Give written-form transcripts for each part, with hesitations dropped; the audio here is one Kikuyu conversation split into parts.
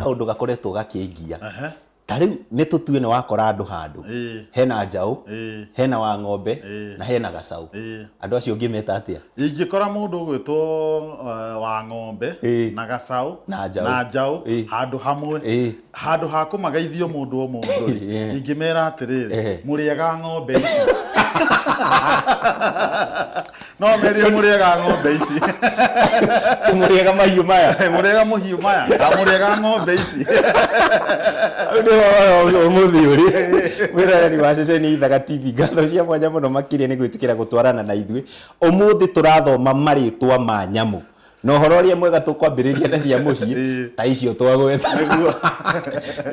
Kaũndũ gakoretwo gakĩngia. Ehe. Ta rĩu nĩ tũtue nĩ wakora andũ handũ. Hena njaũ, hena wa ng'ombe na hena gacaũ. Andũ acio ũngĩmeta atĩa? Ingĩkora mũndũ ũgwĩtwo wa ng'ombe na gacaũ Na njaũ. na njaũ handũ hamwe, handũ ha kũmageithio mũndũ o mũndũ rĩ, ingĩmera atĩrĩrĩ, mũrĩega ng'ombe ici. No merire mũrĩega ng'ombe ici. Mũrĩega mahiũ maya. Mũrĩega mũhiũ maya. Na mũrĩega ng'ombe ici. Rĩu ũmũthĩ ũrĩ mwĩroreri wa ceceni Ithaga TV, ngatho cia mwanya mũno makĩria nĩ gwĩtĩkĩra gũtwarana na ithuĩ. Ũmũthĩ tũrathoma marĩtwa ma nyamũ. Na ũhoro ũrĩa mwega tũkwambĩrĩria na cia mũciĩ ta icio twagweta.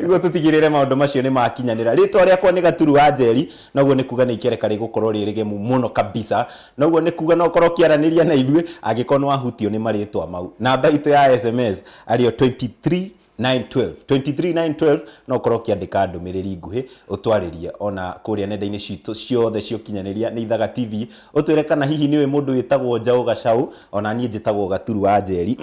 Nĩguo tũtigĩrĩre maũndũ macio nĩ makinyanĩra. Rĩtwa rĩakwa nĩ Gaturu wa Njeri, na ũguo nĩ kuga nĩ ikereka rĩgũkorwo rĩ rĩgemu mũno kabisa. Na ũguo nĩ kuga no ũkorwo ũkĩaranĩria na ithuĩ angĩkorwo nĩ wahutio nĩ marĩtwa mau. Namba itũ ya SMS arĩyo 23912. 23912 no ũkorwo ũkĩandĩka ndũmĩrĩri nguhĩ ũtwarĩrie ona kũrĩa nenda-inĩ citũ ciothe cia ũkinyanĩria nĩ Ithaga TV, ũtwĩre kana hihi nĩ ũĩ mũndũ wĩtagwo Njaũ Gacaũ, ona niĩ njĩtagwo Gaturu wa Njeri,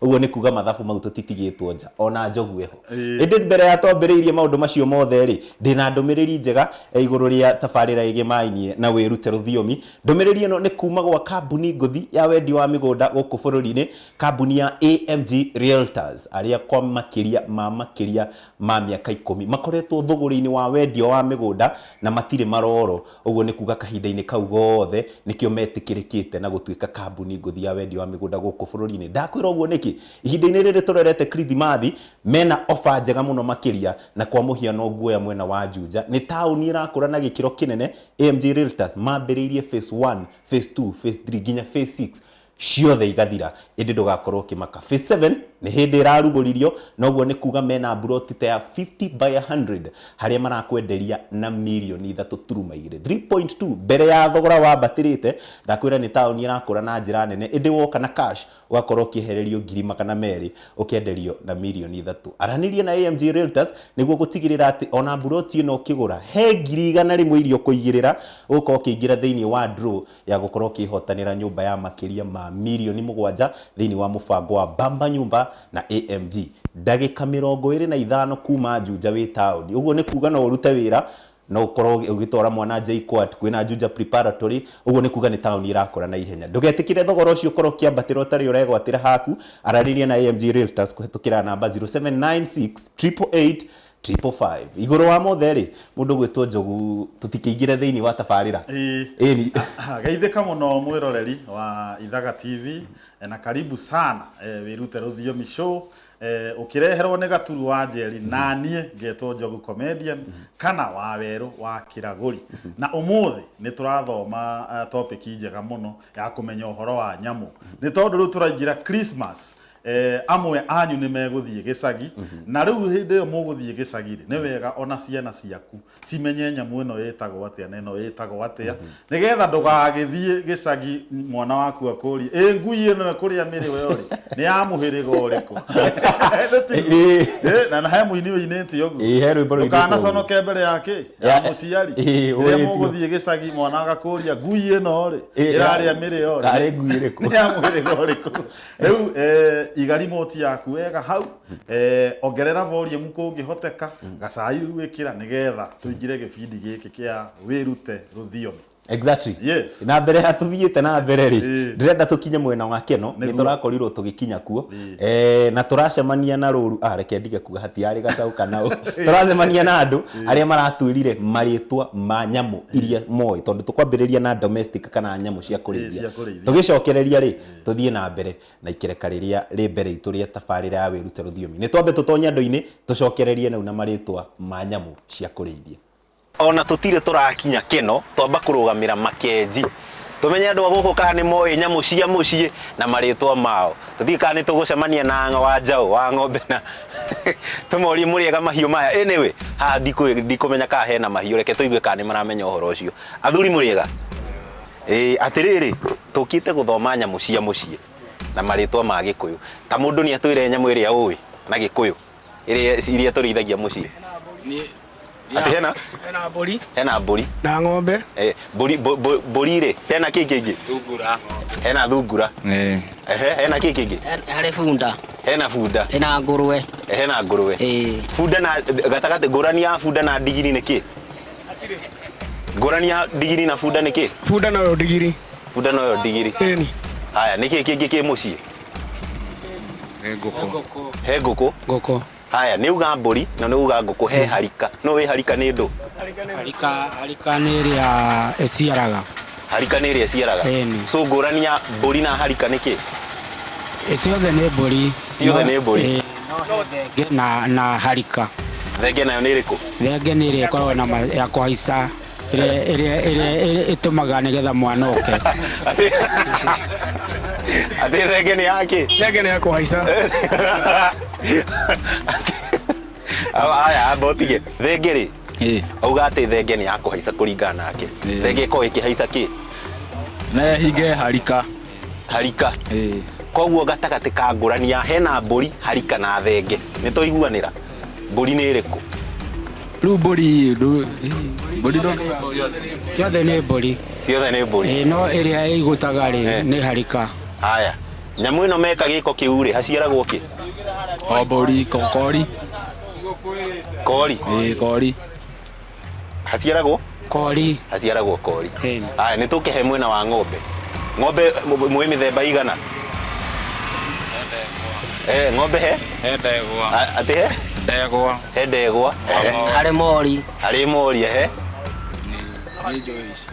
ũguo nĩ kuga mathabu mau tũtitigĩtwo nja, ona Njogu ĩho. Ĩndĩ mbere ya twambĩrĩirie maũndũ macio mothe rĩ, ndĩna ndũmĩrĩri njega igũrũ rĩa tabarĩra ĩgĩmainie na wĩrute rũthiomi. Ndũmĩrĩri ĩno nĩ kuma gwa kambuni ngũthi ya wendi wa mĩgũnda gũkũ bũrũri-inĩ, kambuni ya AMG Realtors, arĩa kwa makĩria ma makĩria ma mĩaka ikũmi makoretwo thũgũrĩ-inĩ wa wendia wa mĩgũnda na matirĩ maroro. Ũguo nĩ kuga kahinda-inĩ kau gothe nĩkĩo metĩkĩrĩkĩte na gũtuĩka kambuni ngũthi ya wendia wa mĩgũnda gũkũ bũrũri-inĩ. Ndakwĩra ũguo nĩkĩ? Ihinda-inĩ rĩrĩ tũrorete Kirithimathi, mena offer njega mũno makĩria, na kwa mũhiano nguoya mwena wa Juja, nĩ taũni ĩrakũra na gĩkĩro kĩnene, AMG Realtors mambĩrĩirie phase 1, phase 2, phase 3 nginya phase 6 ciothe igathira, ĩndĩ ndũgakorwo ũkĩmaka. Phase 7 nĩ hĩndĩ ĩrarugũririo, na ũguo nĩ kuga mena mburoti ta ya 50 by 100 harĩa marakwenderia na mirioni ithatũ turuma igĩrĩ, 3.2, mbere ya thogora wambatĩrĩte. Ndakwĩra nĩ taũni ĩrakũra na njĩra nene, ĩndĩ woka na cash ũgakorwo ũkĩehererio 200,000 ũkenderio na mirioni 3. Aranĩria na AMG Realtors nĩguo gũtigĩrĩra atĩ ona mburoti ĩno ũkĩgũra he 100,000 iria ũkũigĩrĩra, ũgũkorwo ũkĩingĩra thĩinĩ wa draw ya gũkorwo ũkĩhotanĩra nyũmba ya makĩria ma mirioni 7 thĩinĩ wa mũbango wa Bamba Nyumba na AMG. Ndagĩka 25 kuma Juja wĩ taũni. Ũguo nĩ kuga no ũrute wĩra, no ũkorwo ũgĩtwara mwana JKUAT, kwĩna Juja Preparatory, ũguo nĩ kuga nĩ taũni ĩrakũra na ihenya. Ndũgetĩkĩre thogora ũcio ũkorwo ũkĩambatĩra ũtarĩ ũregwatĩra haku, aranĩria na AMG Realtors kũhetũkĩra namba 0796 888 555. Igũrũ wa mothe rĩ, mũndũ gwĩtwo Njogu, tũtikĩingĩre thĩinĩ wa tabarĩra. Ĩni. Geithĩka mũno mwĩroreri wa Ithaga TV na karibu sana wĩrute rũthiomi show ũkĩreherwo nĩ Gaturu wa Njeri na niĩ ngetwo Njogu Comedian kana wa werũ wa Kĩragũri. Na ũmũthĩ nĩ tũrathoma topic njega mũno ya kũmenya ũhoro wa nyamũ. Nĩ tondũ rĩu tũraingĩra Christmas, amwe anyu nĩ megũthiĩ gĩcagi, na rĩu hĩndĩ ĩyo mũgũthiĩ gĩcagi rĩ, nĩ wega ona ciana ciaku cimenye nyamũ ĩno ĩtagwo atĩa na ĩno ĩtagwo atĩa, nĩgetha ndũgagĩthiĩ gĩcagi mwana waku akũrie, ĩ ngui ĩno ĩkũrĩa mĩrĩo rĩ, nĩ ya mũhĩrĩga ũrĩkũ? Na he mũini ũinĩte ũguo. Ĩĩ, he rwĩmbo rũinĩtwo ũguo. Ndũkanaconoke mbere ya kĩ? Ya mũciari. Rĩrĩa mũgũthiĩ gĩcagi mwana agakũria ngui ĩno rĩ, ĩrarĩa mĩrĩo rĩ, Karĩ ngui ĩrĩkũ? Nĩ ya mũhĩrĩga ũrĩkũ? Rĩu iga remote yaku wega hau, ongerera volume kũngĩhoteka, gacai rĩu ĩkĩra nĩgetha tũingĩre gĩbindi gĩkĩ kĩa wĩrute rũthiomi. Exactly. Yes. Na mbere ya tũthiĩte na mbere rĩ, ndĩrenda tũkinye mwena wa Keno, nĩ tũrakorirwo tũgĩkinya kuo. Na tũracemania na rũru, reke ndige kuga hatirarĩ gacaũ kana ũ. Tũracemania na andũ arĩa maratwĩrire marĩtwa ma nyamũ iria moĩ, tondũ tũkwambĩrĩria na domestic kana nyamũ cia kũrĩithia. Cia kũrĩithia. Tũgĩcokereria rĩ, tũthiĩ na mbere na ikereka rĩrĩa rĩ mbere itũ rĩa tabarĩra ya wĩrute rũthiomi. Nĩ twambe tũtonye andũ-inĩ, tũcokererie nau na marĩtwa ma nyamũ cia kũrĩithia. Ona tũtirĩ tũrakinya Keno, twamba kũrũgamĩra Makenji. Tũmenye andũ a gũkũ kana nĩ moĩ nyamũ cia mũciĩ na marĩtwa mao. Tũtiũĩ kana nĩ tũgũcemania na wa njaũ, wa ng'ombe na tũmorie mũrĩega mahiũ maya. Anyway, haha ndikũmenya kana hena mahiũ, reke tũigue kana nĩ maramenya ũhoro ũcio. Athuri mũrĩega? Ĩĩ, atĩrĩrĩ, tũkĩte gũthoma nyamũ cia mũciĩ na marĩtwa ma Gĩkũyũ. Ta mũndũ nĩ atwĩre nyamũ ĩrĩa ũĩ na Gĩkũyũ, ĩrĩa iria tũrĩithagia mũciĩ. Atĩ hena? Hena mbũri. Hena mbũri. Na ng'ombe. Mbũri, mbũri rĩ, hena kĩ kĩngĩ? Thungura. Hena thungura. Ĩĩ. Ehe, hena kĩ kĩngĩ? Harĩ bunda. Hena bunda. Hena ngũrwe. Hena ngũrwe. Ĩĩ. Bunda na gatagatĩ, ngũrani ya bunda na ndigiri nĩ kĩ? Ngũrani ya ndigiri na bunda nĩ kĩ? Bunda nayo ndigiri. Bunda noyo ndigiri. Ĩni. Haya, nĩ kĩ kĩngĩ kĩ mũciĩ? Nĩ ngũkũ. He ngũkũ. Ngũkũ. Haya, nĩ uga mbũri na nĩ uga ngũkũ, he harika. No wĩ harika nĩ ndũ? Harika, harika nĩ ĩrĩa ĩciaraga. Harika nĩ ĩrĩa ĩciaraga. Ĩni. So ngũrani ya mbũri na harika nĩ kĩ? Ĩ, ciothe nĩ mbũri. Ciothe nĩ mbũri. Ĩ, no he thenge na harika. Thenge nayo nĩ ĩrĩkũ? Thenge nĩ ĩrĩa ĩkoragwo na ya kũhaica, ĩrĩa ĩrĩa ĩrĩa ĩtũmaga nĩgetha mwana oke. Atĩ thenge nĩ ya kĩ? Thenge nĩ ya kũhaica. Aya, amba ũtige. Thenge rĩ, Ĩĩ. auga atĩ thenge nĩ ya kũhaica kũringana nake. Ĩĩ. Thenge ĩkoragwo ĩkĩhaica kĩ? Na hinge harika. Harika. Ĩĩ. Koguo gatagatĩ ka ngũrani ya hena mbũri, harika na thenge, nĩ twaiguanĩra? Mbũri nĩ ĩrĩkũ? Rĩu mbũri mbũri ndũ Ciothe nĩ mbũri. Ciothe nĩ mbũri. Ĩ, no ĩrĩa ĩigũtaga rĩ Eh. nĩ harika. Haya, nyamũ ĩno meka gĩko kĩu rĩ, haciaragwo kĩ? O mbũri kori. Kori. Ĩĩ, kori. Haciaragwo? Kori. Haciaragwo kori. Ĩĩ. Haya, nĩ tũkĩhe mwena wa ng'ombe. Ng'ombe mwĩ mĩthemba igana? Ng'ombe he? He ndegwa. Atĩ he? Ndegwa. He ndegwa. Ehe. Harĩ mori. Harĩ mori, ehe. Nĩ njũĩ ici.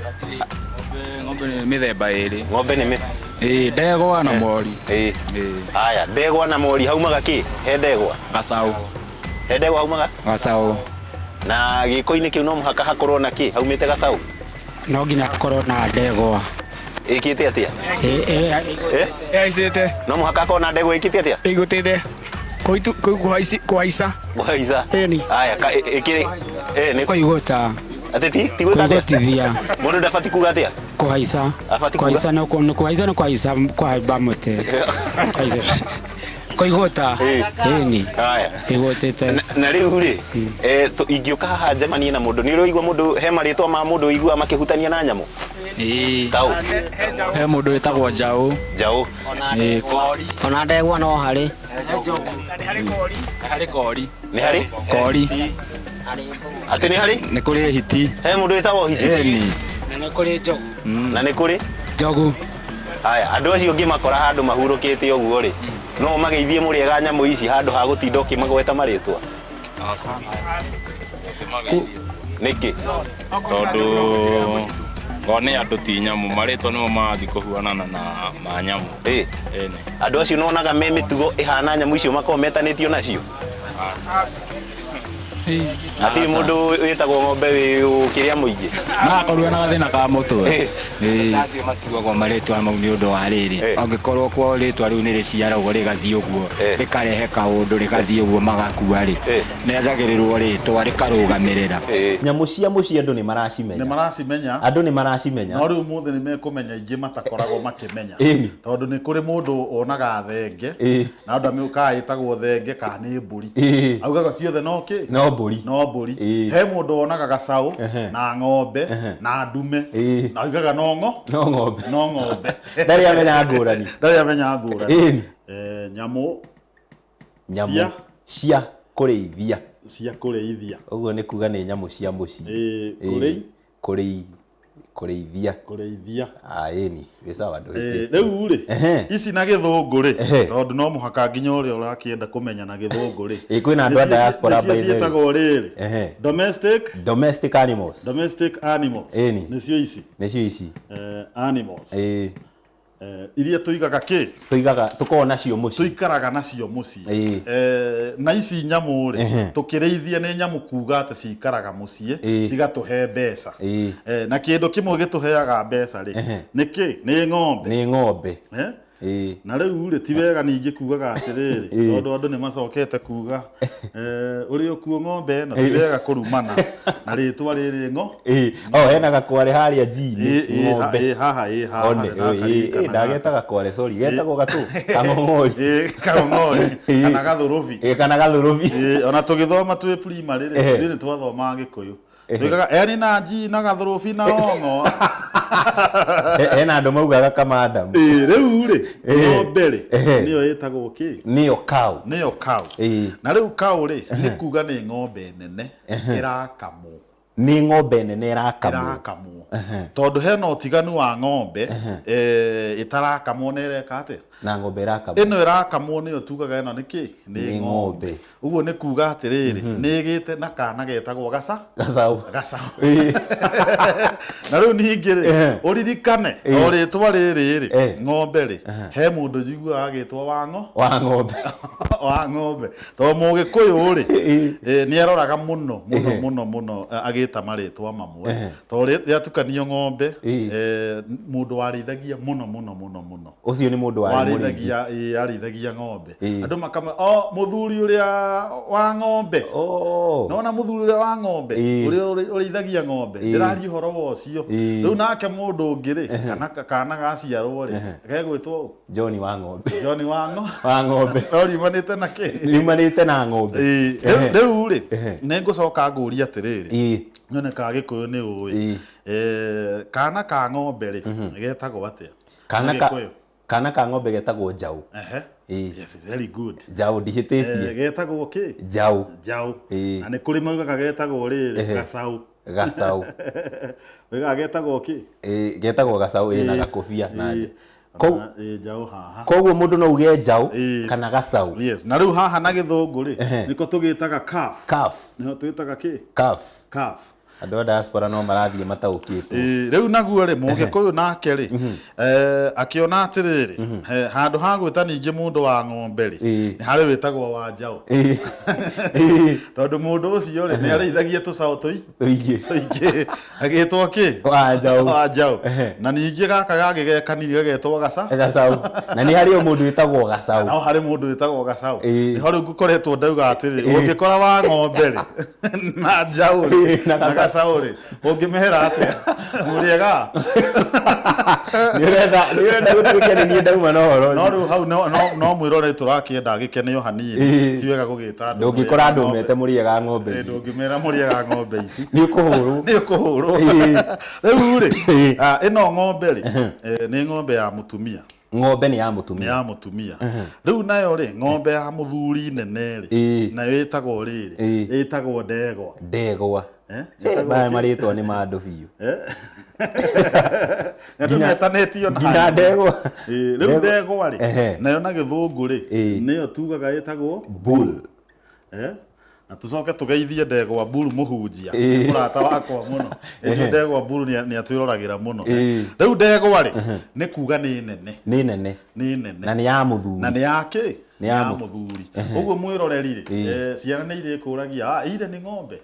Ng'ombe nĩ mĩthemba ĩrĩ. Ng'ombe nĩ Ĩĩ, ndegwa na mori. Ĩĩ. Ĩĩ. Haya, ndegwa na mori haumaga kĩ? He ndegwa. Gacaũ. He ndegwa haumaga? Gacaũ. Na gĩko-inĩ kĩu no mũhaka hakorwo na kĩ? Haumĩte gacaũ? No nginya hakorwo na ndegwa. Ĩkĩte atĩa? Ĩ, ĩ, Eh? Ĩhaicĩte. No mũhaka hakorwo na ndegwa ĩkĩte atĩa? Ĩigũtĩte. Kũhaica. Kũhaica. Ĩni. Haya, ĩkĩrĩ nĩ kũigũta. Atĩ ti gwĩka atĩa? Kũigũtithia. Mũndũ ndabatiĩ kuga atĩa? Kũhaica. Abatiĩ kuga? Kũhaica nĩ kũhaica nĩ kũhaica, kũhaimba mũtĩ. Kũhaica. Kũigũta. Ĩĩ. Ĩni. Haya. Ĩgũtĩte. Na rĩu rĩ, ingĩũka haha njemanie na mũndũ, nĩ ũraigua mũndũ he marĩtwa ma mũndũ ũiguaga makĩhutania na nyamũ? Ĩĩ. Taũ. He mũndũ wĩtagwo Njaũ. Njaũ. Ĩĩ, kori. Ona ndegwa no harĩ. Nĩ harĩ kori. Nĩ harĩ? Kori. Atĩ nĩ harĩ? Nĩ kũrĩ hiti. He mũndũ wĩtagwo hiti? Ĩni. Na nĩ kũrĩ njogu. Na nĩ kũrĩ? Njogu. Haya, andũ acio ũngĩmakora handũ mahurũkĩte ũguo rĩ, no ũmageithie mũrĩega nyamũ ici handũ ha gũtinda ũkĩmagweta marĩtwa? Nĩkĩ? Tondũ ngo nĩ andũ ti nyamũ, marĩtwa nĩmo marathiĩ kũhuanana na ma nyamũ. Ĩĩ. Ĩni. Andũ acio nĩwonaga me mĩtugo ĩhana nyamũ icio makoragwo metanĩtio nacio? Hatirĩ mũndũ wĩtagwo ng'ombe wĩ ũkĩrĩa mũingĩ. No akorwo na gathĩna ka mũtwe. Ĩĩ. Acio matuagwo marĩtwa mau nĩ ũndũ wa rĩrĩ. Angĩkorwo kwao rĩtwa rĩu nĩ rĩciaragwo rĩgathiĩ ũguo, rĩkarehe kaũndũ rĩgathiĩ ũguo magakua rĩ, nĩathagĩrĩrwo rĩtwa rĩkarũgamĩrĩra. Nyamũ cia mũciĩ andũ nĩ maracimenya. Nĩ maracimenya. Andũ nĩ maracimenya. No rĩu ũmũthĩ nĩ mekũmenya ingĩ matakoragwo makĩmenya. Ĩni. Tondũ nĩ kũrĩ mũndũ wonaga thenge, Ĩĩ. na andũ kana ĩtagwo thenge kana nĩ mbũri. Ĩĩ. Augaga ciothe no kĩ? No mbũri. No mbũri. Ĩĩ. He mũndũ wonaga gacaũ Ehe. na ng'ombe na ndume Ĩĩ. na augaga no ng'o No ng'ombe. No ng'ombe. Ndarĩ amenya ngũrani. Ndarĩ amenya ngũrani. Ĩni. Nyamũ Nyamũ cia cia kũrĩithia. Cia kũrĩithia. Ũguo nĩ kuga nĩ nyamũ cia mũciĩ. Ĩĩ, Ĩĩ, kũrĩithia. Kũrĩithia. Ah, ĩni, wĩ sawa ndũhĩtĩtie. Rĩu rĩ, Ehe. ici na gĩthũngũ rĩ, Ehe. tondũ no mũhaka nginya ũrĩa ũrakĩenda kũmenya na gĩthũngũ rĩ. Ĩĩ, kwĩna andũ a diaspora by the way. Ciĩtagwo rĩrĩ. Ehe. Domestic. Domestic animals. Domestic animals. Ĩni. Nĩcio ici. Nĩcio ici. Animals. Ĩĩ. Iria tũigaga kĩ? Tũigaga, tũkoragwo nacio mũciĩ. Tũikaraga nacio mũciĩ. Ĩĩ. Na ici nyamũ rĩ, Ehe. tũkĩrĩithia nĩ nyamũ kuga atĩ cikaraga mũciĩ, Ĩĩ. cigatũhe mbeca. Ĩĩ. Na kĩndũ kĩmwe gĩtũheaga mbeca rĩ, Ehe. nĩ kĩ? Nĩ ng'ombe. Nĩ ng'ombe. Eh? Ĩĩ. Na rĩu rĩ, ti wega ningĩ kugaga atĩrĩrĩ, Ĩĩ. tondũ andũ nĩ macokete kuga, ũrĩ ũkuo ng'ombe ĩno, ti wega kũrumana na rĩtwa rĩrĩ ng'o. Ĩĩ. Oh, hena gakware harĩa G-inĩ, Ĩĩ, ĩĩ, ng'ombe. ĩĩ, haha, ĩĩ, haha, One, na ĩĩ, ĩĩ, karirikana ndagetaga kware, sorry, getagwo gatũ, kang'ong'ori. Ĩĩ, kang'ong'ori, Ĩĩ. kana gathũrũbi. Ĩĩ, kana gathũrũbi. Ĩĩ, ona tũgĩthoma twĩ primary rĩ, Ehe. ithuĩ nĩ twathomaga Gĩkũyũ. Tuigaga eni na G na gathũrũbi na ong'o. Hena andũ maugaga kamandamu. Ĩĩ, rĩu rĩ, ng'ombe rĩ, nĩyo ĩtagwo kĩ? Nĩyo cow. Nĩyo cow. Na rĩu cow rĩ, nĩ kuga nĩ ng'ombe nene ĩrakamwo. Nĩ ng'ombe nene ĩrakamwo. Ĩrakamwo. Tondũ hena ũtiganu wa ng'ombe ĩtarakamwo na ĩreka atĩa? Na ng'ombe ĩrakamwo. Ĩno ĩrakamwo nĩyo tugaga ĩno nĩ kĩ? Nĩ ng'ombe. Ũguo nĩ kuga atĩrĩrĩ, nĩ ĩgĩte na kana getagwo gaca? Gacaũ. Gacaũ. Na rĩu ningĩ rĩ, ũririkane o rĩtwa rĩrĩ rĩ, ng'ombe rĩ, he mũndũ njiguaga agĩtwo wa ng'o? Wa ng'ombe. Wa ng'ombe. Tondũ Mũgĩkũyũ rĩ, nĩ aroraga mũno mũno mũno mũno agĩta marĩtwa mamwe. Tondũ rĩatukanio ng'ombe, mũndũ warĩithagia mũno mũno mũno mũno. Ũcio nĩ mũndũ warĩ mũrĩithi. Warĩithagia, ĩĩ, arĩithagia ng'ombe. Andũ makama, o mũthuri ũrĩa wa ng'ombe. Nona mũthuri ũrĩa wa ng'ombe, ũrĩa ũrĩithagia ng'ombe. Ndĩraria ũhoro wa ũcio. Rĩu nake mũndũ ũngĩ rĩ, kana kana gaciarwo rĩ, gegwĩtwo ũ? John wa ng'ombe. John wa ng'ombe. Wa ng'ombe. No riumanĩte na kĩ? Riumanĩte na ng'ombe. Rĩu rĩ, nĩ ngũcoka ngũrie atĩrĩrĩ. Nyone ka Gĩkũyũ nĩ ũĩ. Kana ka ng'ombe rĩ, getagwo atĩa? Kana ka kana ka ng'ombe getagwo njaũ. Yes, very good. Njaũ ndihĩtĩtie. Getagwo kĩ? Njaũ. Njaũ. Na nĩ kũrĩ maugaga getagwo rĩrĩ, gacaũ. Gacaũ. Oigaga getagwo kĩ? Getagwo gacaũ ĩ na gakobia na nja. Njaũ haha. Koguo mũndũ no uge njaũ kana gacaũ. Yes. Na rĩu haha na gĩthũngũ rĩ, nĩko tũgĩtaga calf. Calf. Nĩho twĩtaga kĩ? Calf. Calf. Andũ a diaspora no marathiĩ mataũkĩtwo. Rĩu naguo rĩ, Mũgĩkũyũ nake rĩ, akĩona atĩrĩrĩ, handũ ha gwĩta ningĩ mũndũ wa ng'ombe rĩ, nĩ harĩ wĩtagwo wa njaũ. Tondũ mũndũ ũcio rĩ, nĩ arĩithagia tũcaũ tũingĩ. Tũingĩ. Agĩtwo kĩ? Wa njaũ. Wa njaũ. Na ningĩ gaka gangĩ ge kanini gagetwo gaca? Gacaũ. Na nĩ harĩ o mũndũ wĩtagwo gacaũ. No harĩ mũndũ wĩtagwo gacaũ. Nĩho rĩu ngũkoretwo ndauga atĩrĩ, ũngĩkora wa ng'ombe rĩ, na njaũ rĩ, na gacaũ rĩ, ũngĩmehera atĩa? Mũrĩega? Nĩ ũrenda gũtuĩke nĩ niĩ ndauma na ũhoro No rĩu hau no mwĩrore tũrakĩenda agĩkene o hanini. Ti wega gũgĩta andũ. Ndũngĩkora andũ mete mũrĩega ng'ombe ici. Ndũngĩmera mũrĩega ng'ombe ici. Nĩ ũkũhũrwo. Nĩ ũkũhũrwo. Rĩu rĩ, ĩno ng'ombe rĩ, nĩ ng'ombe ya mũtumia. Ng'ombe nĩ ya mũtumia. Nĩ ya mũtumia. Rĩu nayo rĩ, ng'ombe ya mũthuri nene rĩ, nayo ĩtagwo rĩrĩ, ĩtagwo ndegwa. Ndegwa. Maya marĩtwa nĩ ma andũ biũ. Na tũmetanĩtio na nginya ndegwa. Rĩu ndegwa rĩ, nayo na gĩthũngũ rĩ, nĩyo tugaga ĩtagwo bull. Na tucoke tugeithie ndegwa Mburu mũhunjia, mũrata wakwa mũno. Ndegwa Mburu nĩ atwĩroragĩra mũno. Rĩu ndegwa rĩ, nĩ kuga nĩ nene. Nĩ nene. Nĩ nene. Na nĩ ya mũthuri. Na nĩ ya kĩ? Nĩ ya mũthuri. Ũguo mwĩroreri rĩ, ciana nĩ irĩkũragia, ire nĩ ng'ombe.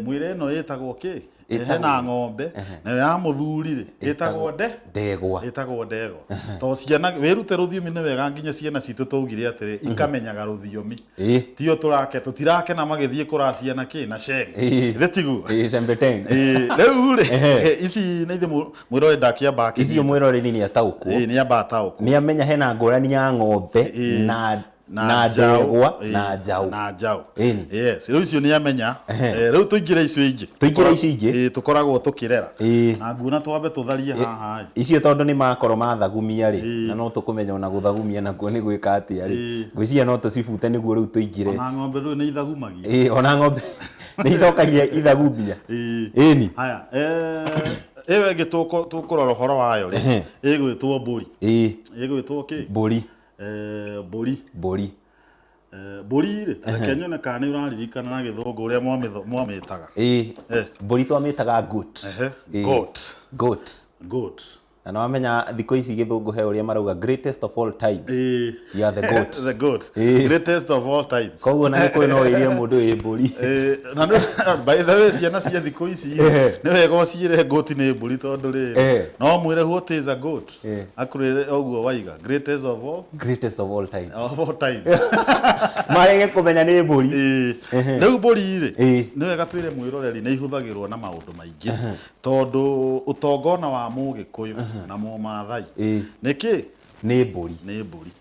Mwĩre ĩno ĩtagwo kĩ? Hena ng'ombe, nayo ya mũthuri rĩ, ĩtagwo nde? Ndegwa. Ĩtagwo ndegwa. Tondũ ciana, wĩrute rũthiomi nĩ wega nginya ciana citũ twaugire atĩrĩ, ikamenyaga rũthiomi. Tio tũrake, tũtirakena magĩthiĩ kũracia na kĩ? Na sheng. Githĩ tiguo? Shembeteng. Rĩu rĩ, ici nĩ ithuĩ mwĩroreri ndakĩamba akĩnyita. Icio mwĩroreri nĩ ataũkwo. Nĩ amba ataũkwo. Nĩ amenya hena ngũrani ya ng'ombe na ndegwa na njaũ. Na njaũ. Yes, rĩu icio nĩ amenya. Rĩu tũingĩre icio ingĩ. Tũingĩre icio ingĩ. Tũkoragwo tũkĩrera. Na nguona twambe tũtharie haha. Icio tondũ nĩ makoro mathagumia rĩ, na no tũkũmenya ona gũthagumia nakuo nĩ gwĩka atĩa rĩ. Ngwĩciria no tũcibute nĩguo rĩu tũingĩre. Ona ng'ombe rĩu nĩ ithagumagia. Ona ng'ombe nĩ icokagia ithagumia. Ĩni. Haya, ĩyo ĩngĩ tũkũrora ũhoro wayo rĩ, ĩgwĩtwo mbũri. Ĩgwĩtwo kĩ? Mbũri. Mbũri. Mbũri. Mbũri rĩ, reke nyone kana nĩ ũraririkana na gĩthũngũ ũrĩa mwamĩtaga. Mbũri twamĩtaga goat. Goat. Goat. Goat. Na nĩwamenya thikũ ici gĩthũngũ he ũrĩa marauga greatest of all times. You are the goat. The goat. Greatest of all times. Koguo na Gĩkũyũ no wĩrire mũndũ wĩ mbũri. Na by the way ciana cia thikũ ici nĩ wega ũciĩre goat nĩ mbũri tondũ rĩrĩ, no mwĩre what is a goat? Akwĩre ũguo waiga greatest of all. Greatest of all times. Of all times. Marege kũmenya nĩ mbũri. Rĩu mbũri rĩ, nĩ wega twĩre mwĩroreri nĩ ihũthagĩrwo na maũndũ maingĩ. Tondũ ũtonga ona wa Mũgĩkũyũ na Mũmathai nĩ kĩ? Nĩ mbũri. Nĩ mbũri.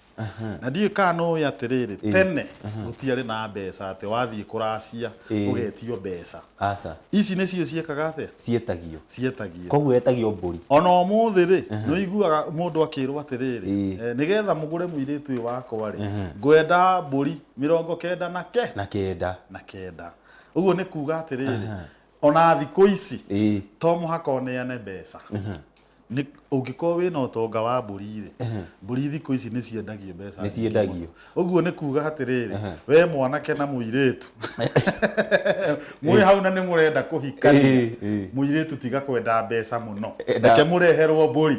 Na ndiũĩ kana nĩ ũĩ atĩrĩrĩ, tene gũtiarĩ na mbeca atĩ wathiĩ kũracia ũgetio mbeca. Aca. Ici nĩcio ciĩkaga atĩa? Cietagio. Cietagio. Koguo etagio mbũri. Ona ũmũthĩ rĩ, nĩ ũiguaga mũndũ akĩrwo atĩrĩrĩ, nĩgetha mũgũre mũirĩtu ũyũ wakwa rĩ, ngwenda mbũri 99 Na kenda. Na kenda. Ũguo nĩ kuga atĩrĩrĩ, ona thikũ ici to mũhaka ũneane mbeca. Nĩ ũngĩkorwo wĩna ũtonga wa mbũri rĩ, mbũri thikũ ici nĩ ciendagio mbeca Nĩ nyingĩ ciendagio. mũno. Ũguo nĩ kuga atĩrĩrĩ, we mwanake na mũirĩtu mwĩ hau na nĩ mũrenda kũhikania, mũirĩtu tiga kwenda mbeca mũno, reke mũreherwo mbũri.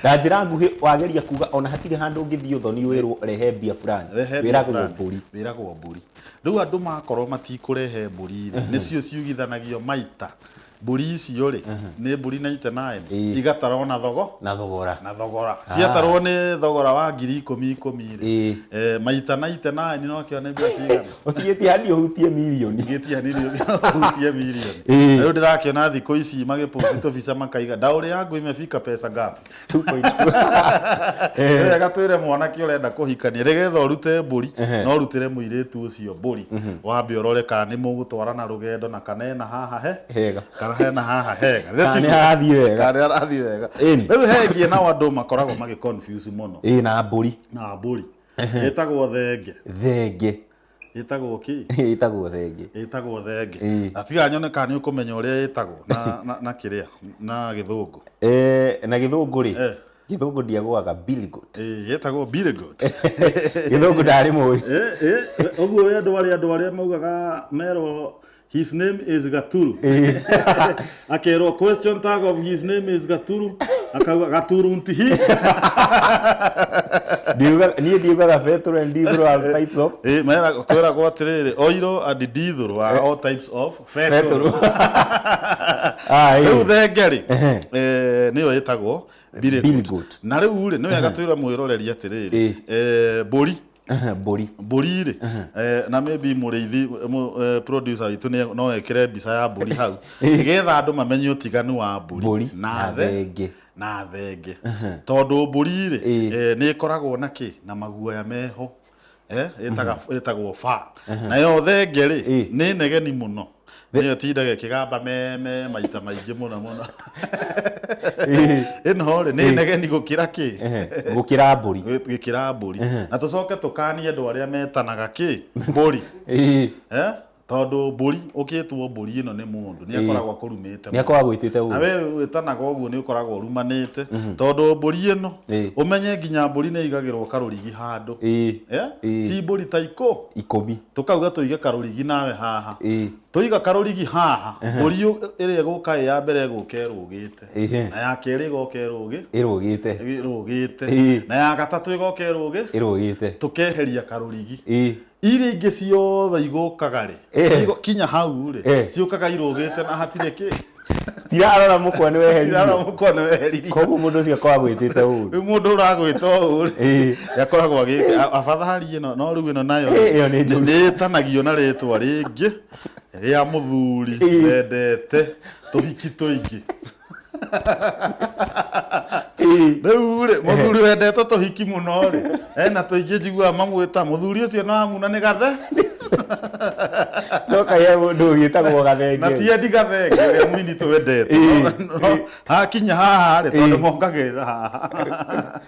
Na njĩra nguhĩ wageria kuga ona hatirĩ handũ ũngĩthiĩ ũthoni wĩrwo rehe mbia fulani. Rehe mbia Wĩragwo fulani. mbũri. Wĩragwo mbũri. Rĩu andũ makorwo matikũrehe mbũri rĩ, nĩcio ciugithanagio maita. Mbũri icio rĩ, nĩ mbũri 99 igatarwo na thogo Na thogora. Na thogora. Ciatarwo nĩ thogora wa 10,000 10,000 rĩ, maita 99 no kĩone mbia cigana. Ũtigĩtie handi ũhutie mirioni. Ũtigĩtie hanini ũhutie mirioni. Rĩu ndĩrakĩona thikũ ici magĩposti tũbica makaiga ndaũrĩ yangu imefika pesa ngapi? 2.2. Nĩ wega twĩre mwanake ũrenda kũhikania nĩgetha ũrute mbũri, no ũrutĩre mũirĩtu ũcio mbũri, wambe ũrore kana nĩ mũgũtwarana rũgendo na kana ena haha he Hega. Kana hena haha hega. Kana nĩ harathiĩ wega. Kana nĩ harathiĩ wega. Ĩni. Rĩu hengie nao andũ makoragwo magĩ confuse mũno. Ĩĩ, na mbũri. Na mbũri. Ĩtagwo thenge. Thenge. Ĩtagwo kĩ? Ĩtagwo thenge. Ĩtagwo thenge. Na tiga nyone kana nĩ ũkũmenya ũrĩa ĩtagwo na kĩrĩa na gĩthũngũ. Na gĩthũngũ rĩ? Gĩthũngũ ndiagũaga billy goat. Ĩtagwo billy goat. Gĩthũngũ ndarĩ mũĩ. Ũguo we andũ arĩa maugaga merwo his name is Gaturu. Akerwo question tag of his name is Gaturu. Akauga Gaturu ntihi. Ndiugaga, niĩ ndiugaga petrol and diesel are types of. Mera kwĩragwo atĩrĩrĩ, oil and diesel are all types of petrol. Petrol. Rĩu thenge rĩ, nĩyo ĩtagwo billy Billy goat. goat. Na rĩu rĩ, nĩ wega twĩre mwĩroreri atĩrĩrĩ, mbũri. Mbũri. Mbũri rĩ, na maybe mũrĩithi, producer witũ no ekĩre mbica ya mbũri hau, nĩgetha andũ mamenye ũtiganu wa mbũri Mbũri na na thenge. Na thenge. Tondũ mbũri rĩ, nĩ ĩkoragwo na kĩ? Na maguoya meho. Ĩtagwo fur. Nayo thenge rĩ, nĩ negeni mũno. Nĩyo ĩtindaga ĩkĩgamba meme maita maingĩ mũno mũno. Ĩno rĩ, nĩ negeni gũkĩra kĩ? Gũkĩra mbũri. Gũkĩra mbũri. Na tũcoke tũkanie andũ arĩa metanaga kĩ? Mbũri. Tondũ mbũri, ũkĩtwo mbũri ĩno nĩ mũndũ, nĩ akoragwo akũrumĩte Nĩ akoragwo agwĩtĩte ũguo. Na we wĩtanaga ũguo nĩ ũkoragwo ũrumanĩte. Tondũ mbũri ĩno, ũmenye nginya mbũri nĩ ĩigagĩrwo karũrigi handũ. Ci mbũri ta 10. Tũkauga tũige karũrigi nawe haha. Tũiga karũrigi haha, mbũri ĩrĩa ĩgũka ĩ ya mbere ĩgũka ĩrũgĩte. Na ya kerĩ ĩgoka Ĩrũgĩte. Ĩrũgĩte. Na ya gatatũ ĩgoka Ĩrũgĩte. Tũkeheria karũrigi. Iria ingĩ ciothe igũkaga rĩ, kinya hau rĩ, ciũkaga irũgĩte na hatirĩ kĩ. Citirarora mũkwa nĩ weheririo. Citirarora mũkwa nĩ weheririo. Koguo mũndũ ũcio akoragwo agwĩtĩte ũru. Rĩu mũndũ ũragwĩta ũũ rĩ, akoragwo agĩka, afadhali ĩno, no rĩu ĩno nayo Ĩyo nĩ njũru. nĩ ĩtanagio na rĩtwa rĩngĩ rĩa mũthuri wendete tũhiki tũingĩ. Rĩu rĩ, mũthuri wendete tũhiki mũno rĩ, ena tũingĩ njiguaga mamwĩta mũthuri ũcio no amuna nĩ gathe. No kaĩ he mũndũ ũgĩtagwo gathenge. Na ti endi gathenge ũrĩa mũini twendete. No, hakinya haha rĩ, tondũ mongagĩrĩra haha.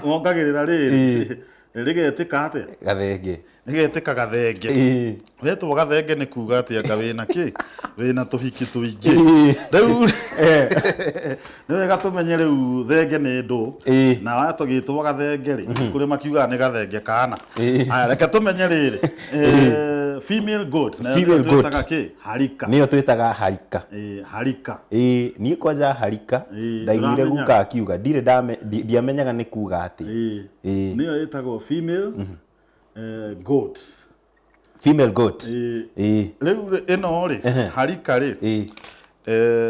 Mongagĩrĩra rĩrĩ. Rĩgetĩka atĩa? Gathenge. Rĩgetĩka gathenge. Wetwo gathenge nĩ kuga atĩ anga wĩna kĩ? Wĩna tũhiki tũingĩ. Rĩu nĩ wega tũmenye rĩu thenge nĩ ndũ. Na watũgĩtwo gathenge rĩ, kũrĩ makiugaga nĩ gathenge kana. Aya, reke tũmenye rĩrĩ. Female goat. Nayo Female nĩyo goat. twĩtaga kĩ? Harika. Nĩyo twĩtaga harika. Harika. Niĩ kwanja harika, ndaiguire ndũramenya. guka akiuga, ndirĩ ndiamenyaga nĩ kuga atĩ. Nĩyo ĩtagwo female, goat. Female goat. Rĩu rĩ, ĩno rĩ, harika rĩ,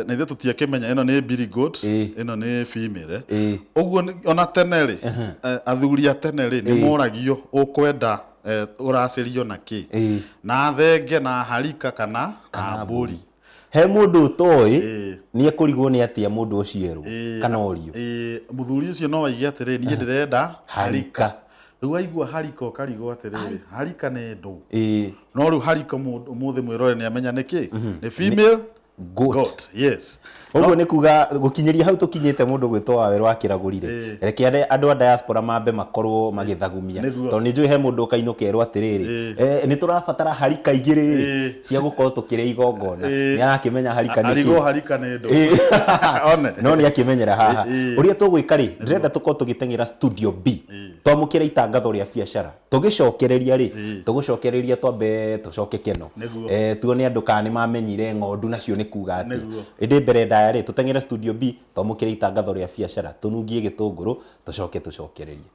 na ithuĩ tũtiakĩmenya ĩno nĩ billy goat, ĩno nĩ female. Ũguo ona tene rĩ, athuri a tene rĩ, nĩ moragio ũkwenda, ũracĩrio na kĩ? Na thenge, na harika, kana na mbũri. He mũndũ ũtoĩ Ĩĩ. nĩ ekũrigwo nĩ atĩa mũndũ ũcio erwo Ĩĩ. kana orio. Ĩĩ, mũthuri ũcio no aige atĩrĩ, niĩ ndĩrenda Harika. Rĩu aigua harika ũkarigwo atĩrĩrĩ, harika nĩ ndũ. Ĩĩ. No rĩu harika ũmũthĩ mwĩrore nĩ amenya nĩkĩ nĩ female Goat. goat. Yes. Ũguo nĩ kuga gũkinyĩria hau tũkinyĩte mũndũ gwĩtwo Wawerũ wa Kĩragũri-rĩ, Ĩĩ. reke andũ a diaspora mambe makorwo magĩthagumia, Nĩguo. tondũ nĩ njũĩ he mũndũ ũkainũka erwo atĩrĩrĩ, Ĩĩ. nĩ tũrabatara harika igĩrĩ Ĩĩ. cia gũkorwo tũkĩrĩa igongona. Ĩĩ. Nĩ arakĩmenya harika nĩ Arigwo kĩ. harika nĩ ndũ. Ĩĩ. One. No nĩ akĩmenyera haha. Ĩĩ. Ũrĩa tũgwĩka rĩ, ndĩrenda tũkorwo tũgĩteng'era studio B, twamũkĩre itangatho rĩa biacara, tũgĩcokereria rĩ, tũgũcokereria twambe tũcoke keno. Nĩguo. Tuone andũ kana nĩ mamenyire ng'ondu nacio nĩ kuga atĩa. Nĩguo. Ĩndĩ mbere ndaya rĩ, tũteng'ere studio B, twamũkĩre itangatho rĩa biacara, tũnungie gĩtũngũrũ, tũcoke tũcokererie.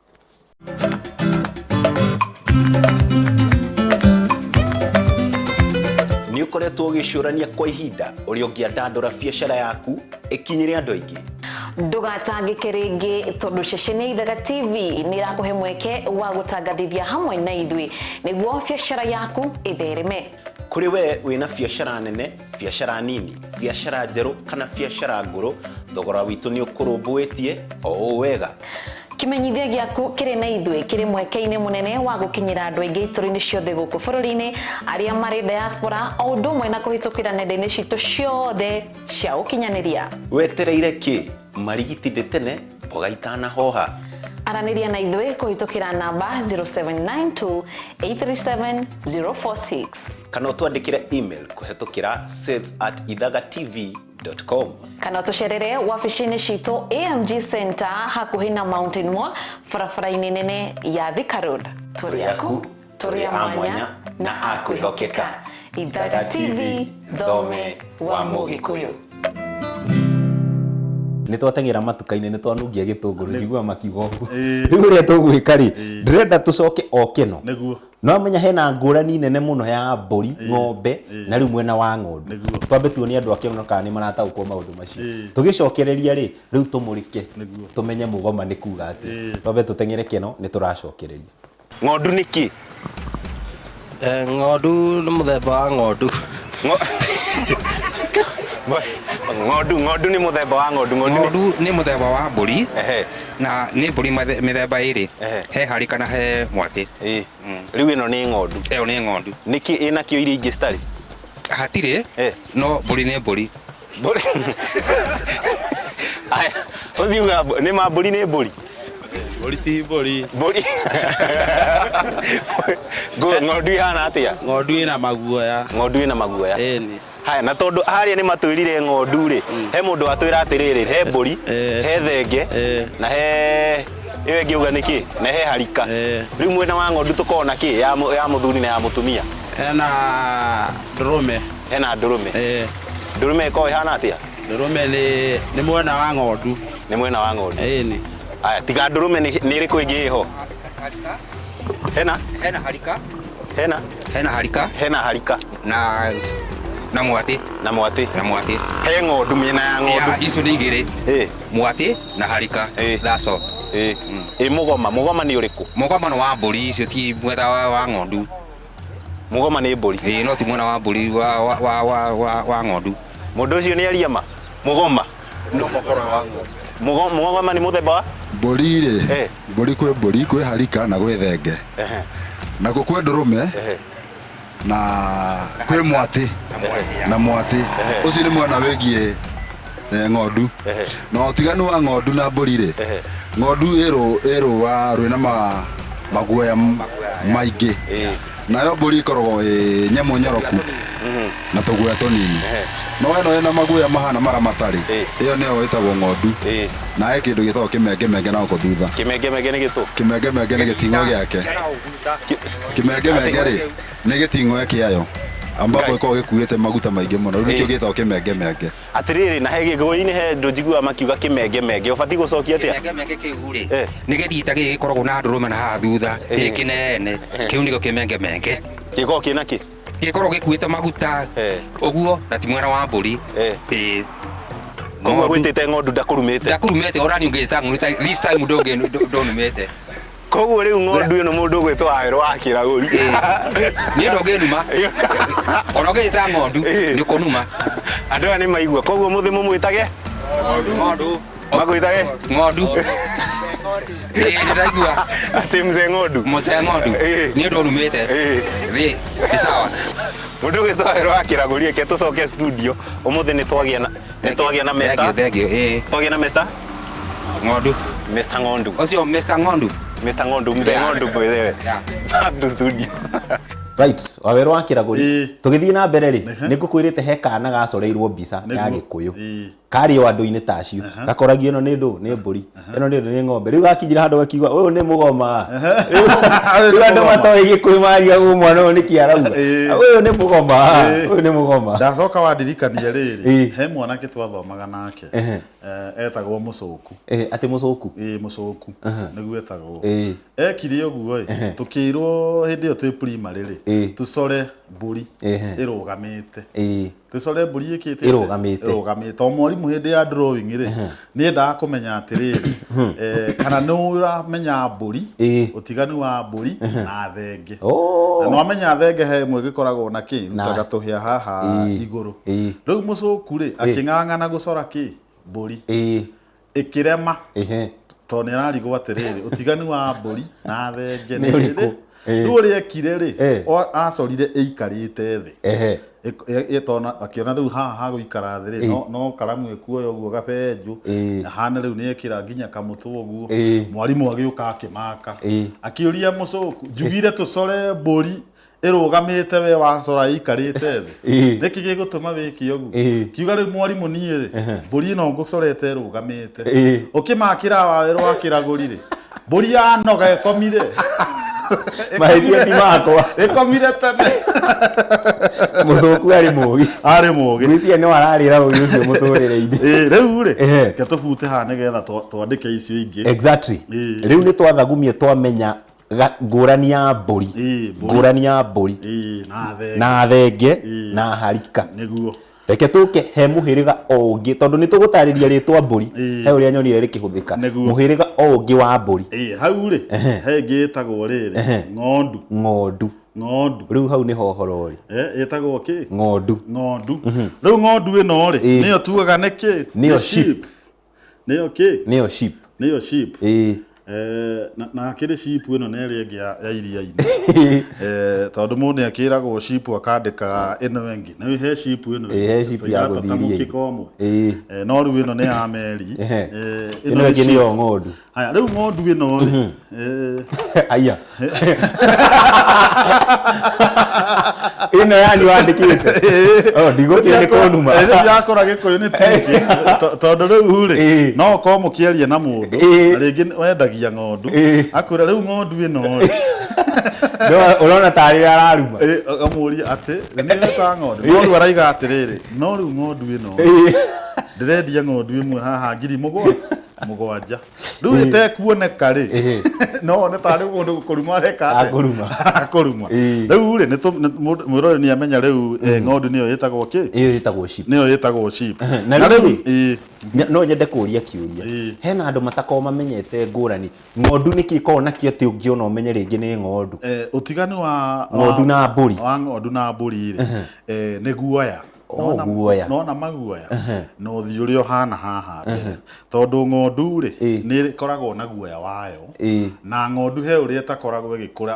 Nĩ ũkoretwo ũgĩcũrania kwa ihinda ũrĩa ũngĩandandũra biacara yaku ĩkinyĩre andũ aingĩ. Ndũgatangĩke rĩngĩ tondũ ceceni ya Ithaga TV nĩ ĩrakũhe mweke wa gũtangathithia hamwe na ithuĩ nĩguo biacara yaku ĩthereme. Kũrĩ we wĩna biacara nene, biacara nini, biacara njerũ kana biacara ngũrũ, thogora witũ nĩ ũkũrũmbũĩtie o ũũ wega. Kĩmenyithia gĩaku kĩrĩ na ithuĩ kĩrĩ mweke-inĩ mũnene wa gũkinyĩra andũ aingĩ itũra-inĩ ciothe gũkũ bũrũri-inĩ arĩa marĩ diaspora o ũndũ ũmwe na kũhĩtũkĩra nenda-inĩ citũ ciothe cia ũkinyanĩria. Wetereire kĩ? Marigiti ndĩ tene, mboga itanahoha. Aranĩria na ithuĩ kũhĩtũkĩra namba 0792 837 046 Kana ũtwandĩkĩre email kũhetũkĩra sales@ithagatv.com. Kana tũcerere wabici-inĩ citũ AMG Center hakuhĩ na Mountain Mall barabara-inĩ nene ya Thika Road. Tũrĩ aku, tũrĩ a mwanya na a kwĩhokeka. Ithaga TV, thome wa Mũgĩkũyũ. Nĩ twateng'era matuka-inĩ, nĩ twanungia gĩtũngũrũ, njiguaga makiuga ũguo. Ĩĩ. Rĩu ũrĩa tũgwĩka rĩ, ndĩrenda tũcoke o kĩno. Nĩguo. No menya hena ngũrani nene mũno ya mbũri, ng'ombe na rĩu mwena wa ng'ondu. Nĩguo. Twambe tuonie andũ a kĩno kana nĩ marataũkwo maũndũ macio. Ĩĩ. Tũgĩcokereria rĩ, rĩu tũmũrĩke, Nĩguo. tũmenye mũgoma nĩ kuga atĩa. Ĩĩ. Twambe tũteng'ere kĩno, nĩ tũracokereria. Ng'ondu nĩ kĩ? Ng'ondu nĩ mũthemba wa ng'ondu. Ng'ondu, ng'ondu nĩ mũthemba wa ng'ondu. Ng'ondu nĩ mũthemba wa mbũri Ehe. na nĩ mbũri mĩthemba ĩrĩ, Ehe. he harika na he mwatĩ. Ĩĩ. Rĩu ĩno nĩ ng'ondu. Ĩyo nĩ ng'ondu. Nĩkĩ ĩnakĩo iria ingĩ citarĩ? Hatirĩ, Eh. no mbũri nĩ mbũri. Mbũri. Aya, ũcio uga nĩ ma mbũri nĩ mbũri. Mbũri ti mbũri. Mbũri. Ng'ondu ihana atĩa? Ng'ondu ĩna maguoya. Ng'ondu ĩna maguoya. Ĩni. Haya, na tondũ harĩa nĩ matwĩrire ng'ondu rĩ, he mũndũ watwĩra atĩrĩrĩ, he mbũri, he thenge, na he ĩyo ĩngĩ uga nĩ kĩ? Na he harika. Rĩu mwena wa ng'ondu tũkoragwo na kĩ? Ya mũthuri na ya mũtumia. Hena ndũrũme. Hena ndũrũme. Ndũrũme ĩkoragwo ĩhana atĩa? Ndũrũme nĩ mwena wa ng'ondu. Nĩ mwena wa ng'ondu. Ĩni. Aya, tiga ndũrũme nĩ ĩrĩkũ ĩngĩ ĩho? Hena? Hena harika. Hena? Hena harika. Hena harika. Na mwatĩ. Na mwatĩ. Na mwatĩ. He ng'ondu mĩena ya ng'ondu. Ya, icio nĩ igĩrĩ. Mwatĩ na harika. That's all. Ĩ mũgoma, mũgoma nĩ ũrĩkũ? Mũgoma nĩ wa mbũri, icio ti mwena wa ng'ondu. Mũgoma nĩ mbũri. Ĩĩ, no ti mwena wa mbũri wa ng'ondu. Mũndũ ũcio nĩ aria ma? Mũgoma. Mũgoma nĩ mũthemba wa? Mbũri rĩ, mbũri kwĩ mbũri, kwĩ harika na gwĩ thenge. Nakuo kwĩ ndũrũme na kwĩ mwatĩ na mwatĩ. Ũcio nĩ mwena wĩgiĩ ng'ondu. Na ũtiganu wa ng'ondu na mbũri rĩ, ng'ondu ĩ rũa rwĩna maguoya maingĩ. Nayo mbũri ĩkoragwo ĩ nyamũ nyoroku na tũguoya tũnini. No ĩno ĩna maguoya mahana mara matarĩ, ĩyo nĩyo ĩtagwo ng'ondu. Na he kĩndũ gĩtagwo kĩmengemenge na gũkũ thutha. Kĩmengemenge nĩ gĩtũ? Kĩmengemenge nĩ gĩting'o gĩake. Kĩmengemenge rĩ, nĩ gĩting'oe kĩayo ambapo ĩkoragwo gĩkuĩte maguta maingĩ mũno, rĩu nĩkĩo gĩtagwo kĩmengemenge. Atĩrĩrĩ, na he gĩkũyũ-inĩ he andũ njiguaga makiuga kĩmengemenge, ũbatiĩ gũcokia atĩa? Kĩmengemenge kĩu rĩ, nĩ gĩthita gĩkĩ gĩkoragwo na ndũrũme na haha thutha, gĩ kĩnene, kĩu nĩkĩo kĩmengemenge. Gĩkoragwo kĩna kĩ? Gĩkoragwo gĩkuĩte maguta ũguo, na ti mwena wa mbũri. Ĩĩ. Koguo gwĩtĩte ng'ondu ndakũrumĩte? Ndakũrumĩte, ona niĩ ũngĩta ng'ondu this time ndũnumĩte. Koguo rĩu ng'ondu ĩno mũndũ ũgwĩtwo Wawerũ wa Kĩragũri. Niĩ ndũngĩnuma. Ona ũngĩta ng'ondu nĩ ũkũnuma. Andũ aya nĩ maigua koguo mũthĩ mũmwĩtage Ng'ondu. Magwĩtage Ng'ondu. Ĩĩ ndĩraigua. Atĩ mzee ng'ondu. Mzee ng'ondu. Nĩ ũndũ ũrumĩte. Ĩĩ nĩ sawa. Mũndũ ũgĩtwo Wawerũ wa Kĩragũri reke tũcoke studio ũmũthĩ nĩ twagĩa na nĩ twagĩa na Mr. Thank you, thank you. Ĩĩ. Twagĩa na Mr. Ng'ondu. Mr. Ng'ondu. Ũcio Mr. Ng'ondu. Mr. Ng'ondu, mzee Yeah. Ng'ondu mwenyewe. Yeah. Back to studio. Right, Wawerũ wa Kĩragũri. Tũgĩthiĩ na mbere rĩ, nĩ ngũkwĩrĩte he kana gacoreirwo mbica ya Gĩkũyũ. Karĩ o andũ-inĩ ta acio. Gakoragio ĩno nĩ ndũ, nĩ mbũri, ĩno nĩ ndũ, nĩ ng'ombe. Rĩu gakinyire handũ gakiuga ũyũ nĩ mũgoma. Rĩu andũ matoĩ Gĩkũyũ marigagwo mwana ũyũ nĩkĩ arauga. Ũyũ nĩ mũgoma, ũyũ nĩ mũgoma. Ndacoka wandirikania rĩrĩ, he mwanake twathomaga nake etagwo Mũcũku. Atĩ Mũcũku? Ĩĩ Mũcũku nĩguo etagwo. Ekire ũguo ĩ, tũkĩirwo hĩndĩ ĩyo twĩ primary rĩ, tũcore mbũri ĩrũgamĩte. Tũcore mbũri ĩkĩte Ĩrũgamĩte. Ĩrũgamĩte. O mwarimũ hĩndĩ ya drawing rĩ, nĩ endaga kũmenya atĩrĩrĩ, kana nĩ ũramenya mbũri, ũtiganu wa mbũri na thenge. Na nĩwamenya thenge he ĩmwe ĩgĩkoragwo na kĩ, rutaga tũhĩa haha igũrũ. Rĩu mũcũku rĩ, akĩng'ang'ana gũcora kĩ, mbũri. Ĩkĩrema. Tondũ nĩ ararigwo atĩrĩrĩ, ũtiganu wa mbũri na thenge Nĩ ũrĩkũ? Rĩu ũrĩa ekire rĩ, acorire ĩikarĩte thĩ. Ĩtona akĩona rĩu haha hagũikara thĩ rĩ, no karamu ĩkuoya ũguo gabenjũ, hana rĩu nĩ ekĩra nginya kamũtwe ũguo. Mwarimũ agĩũka akĩmaka. Akĩũria mũcũku, njugire tũcore mbũri ĩrũgamĩte we wacora ĩikarĩte thĩ. Nĩkĩ gĩgũtũma wĩke ũguo? Kiuga rĩu mwarimũ niĩ rĩ, mbũri ĩno ngũcorete ĩrũgamĩte. Ũkĩmakĩra Wawerũ wa Kĩragũri rĩ, mbũri yanoga ĩkomire. Mahĩtia ti makwa. Ĩkomire tene. Mũcũku arĩ mũgĩ. Arĩ mũgĩ. Ngwĩciria no ararĩra ũgĩ ũcio mũtũrĩre-inĩ. Rĩu rĩ, reke tũbute haha nĩgetha twandĩke icio ingĩ. Exactly. Rĩu nĩ twathagumie twamenya ngũrani ya mbũri, ngũrani ya mbũri na thenge na harika. Nĩguo. Reke tũke he mũhĩrĩga o ũngĩ tondũ nĩ tũgũtarĩria rĩtwa mbũri he ũrĩa nyonire rĩkĩhũthĩka. Mũhĩrĩga o ũngĩ wa mbũri. Hau rĩ, he ĩngĩ ĩtagwo rĩrĩ, ng'ondu. Ng'ondu. Ng'ondu. Rĩu hau nĩho ũhoro ũrĩ. Ĩtagwo kĩ? Ng'ondu. Ng'ondu. Rĩu ng'ondu ĩno rĩ, nĩyo tugaga nĩ kĩ? Nĩyo sheep. Nĩyo kĩ? Nĩyo sheep. Nĩyo sheep. Na akĩrĩ sheep ĩno nĩ ĩrĩa ĩngĩ ya iria-inĩ. Tondũ mũndũ nĩ akĩragwo sheep akandĩka ĩno ĩngĩ. Nĩ he sheep ĩno. He sheep ya gũthiĩ Ta iria-inĩ. mũkĩka ũmwe. No rĩu ĩno nĩ ya meri. Ĩno ĩngĩ nĩyo ng'ondu. Haya, rĩu ng'ondu ĩno rĩ. Aya. Ĩno yani wandĩkĩte. Oh, ndigũkire nĩ kũnuma. Ndĩrakora Gĩkũyũ nĩ tiki. Tondũ rĩu rĩ, no ũkorwo mũkĩaria na mũndũ, na rĩngĩ wendagia ng'ondu, akwĩra rĩu ng'ondu ĩno rĩ. Ũrona tarĩ araruma. Akamũria atĩ, nĩ ta ng'ondu. No rĩu araiga atĩrĩrĩ, no rĩu ng'ondu ĩno rĩ, ndĩrendia ng'ondu ĩmwe haha ngiri mũgwanja. Rĩu ĩtekuoneka rĩ, no one tarĩ mũndũ kũruma areka atĩa? Akũruma. Akũruma. Rĩu rĩ, mwĩroreri nĩ amenya rĩu ng'ondu nĩyo ĩtagwo kĩ? Ĩyo ĩtagwo sheep. Nĩyo ĩtagwo sheep. Na rĩu rĩ, no nyende kũria kĩũria. Hena andũ matakoragwo mamenyete ngũrani. Ng'ondu nĩkĩ ĩkoragwo nakĩo atĩ ũngĩona ũmenye rĩngĩ nĩ ng'ondu? Ũtiganu wa Ng'ondu na mbũri. Wa ng'ondu na mbũri rĩ, nĩ guoya. Guoya. Nona maguoya na ũthiũ ũrĩa ũhana haha mbere. Tondũ ng'ondu rĩ, nĩ ĩkoragwo na guoya wayo. Na ng'ondu he ũrĩa ĩtakoragwo ĩgĩkũra,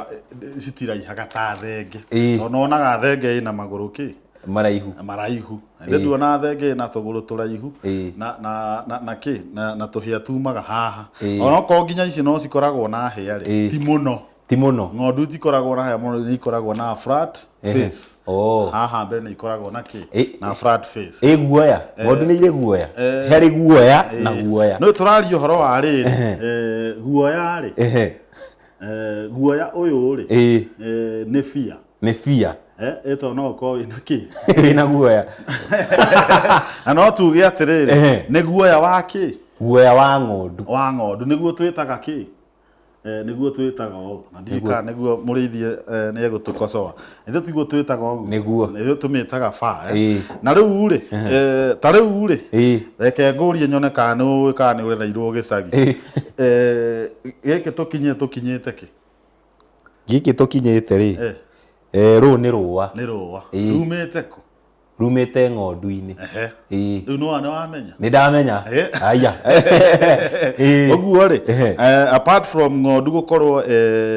citiraihaga ta thenge. Tondũ nĩwonaga thenge ĩna magũrũ kĩ? Maraihu. Maraihu. Ithe nduona thenge ĩna tũgũrũ tũraihu na kĩ? Na tũhĩa tumaga haha. Onokorwo nginya ici no cikoragwo na hĩa rĩ, ti mũno. Ti mũno. Ng'ondu itikoragwo na hĩa mũno, nĩ ikoragwo na flat face. Haha mbere nĩ ikoragwo na kĩ? Na flat face. Ĩ guoya. Ng'ondu nĩ irĩ guoya. Harĩ guoya na guoya. No tũraria ũhoro wa rĩrĩ, guoya rĩ, guoya ũyũ rĩ, nĩ bia. Nĩ bia. Ĩtondũ no ũkorwo wĩna kĩ? Wĩna guoya. Na no tuge atĩrĩrĩ, nĩ guoya wa kĩ? Guoya wa ng'ondu. Wa ng'ondu nĩguo twĩtaga kĩ? Nĩguo twĩtaga ũũ. Na ndiũĩ kana nĩguo mũrĩithi nĩ egũtũkocoa. Ithuĩ tiguo twĩtaga ũguo. Nĩguo. Ithuĩ tũmĩtaga baa. Na rĩu rĩ, ta rĩu rĩ, reke ngũrie nyone kana nĩ ũĩ kana nĩ ũrereirwo gĩcagi. Gĩkĩ tũkinyĩte kĩ? Gĩkĩ tũkinyĩte rĩ, rũũ nĩ rũa. Nĩ rũa. Rumĩte kũ? Rumĩte ng'ondu-inĩ. Ehe. Ĩĩ. Rĩu nĩ wamenya. Nĩ ndamenya. Aya. Ĩĩ. Ũguo rĩ, Ehe. apart from ng'ondu gũkorwo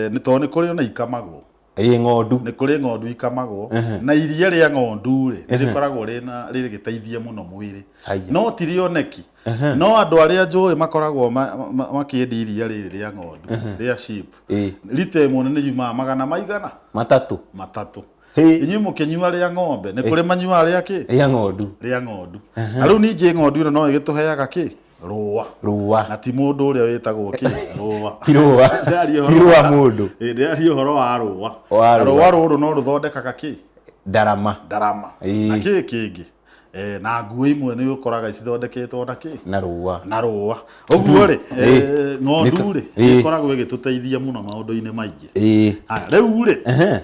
nĩ tondũ nĩ kũrĩ ona ikamagwo. Ĩĩ, ng'ondu. Nĩ kũrĩ ng'ondu ikamagwo. Ehe. Na iria rĩa ng'ondu rĩ, nĩ Ehe. rĩkoragwo rĩna rĩgĩteithia mũno mwĩrĩ. Haya. No ti rĩoneki. Ehe. No andũ arĩa njũĩ makoragwo makĩendia iria rĩrĩ rĩa ng'ondu, Ehe. rĩa sheep. Ĩĩ. Rita ĩmwe nĩ yumaga magana maigana? Matatũ. Matatũ. Hĩ. Inyuĩ mũkĩnyua rĩa ng'ombe, nĩ kũrĩ manyuaga rĩa kĩ? Rĩa ng'ondu. Rĩa ng'ondu. Ehe. Na rĩu ningĩ ng'ondu ĩno no ĩgĩtũheaga kĩ? Rũa. Rũa. Na ti mũndũ ũrĩa wĩtagwo kĩ? Rũa. Ti rũa. Ndĩraria Ti ũhoro rũa mũndũ. Ĩĩ, ndĩraria ũhoro wa rũa. Wa Na rũa. rũa rũrũ no rũthondekaga kĩ? Ndarama. Ndarama. Ĩĩ. Na kĩ kĩngĩ? Na nguo imwe nĩ ũkoraga cithondeketwo na kĩ? Na rũa. Na rũa. Ũguo rĩ, Ĩĩ. ng'ondu rĩ, Ĩĩ. nĩ ĩkoragwo ĩgĩtũteithia mũno maũndũ-inĩ maingĩ. Ĩĩ. Haya, rĩu rĩ, Ehe.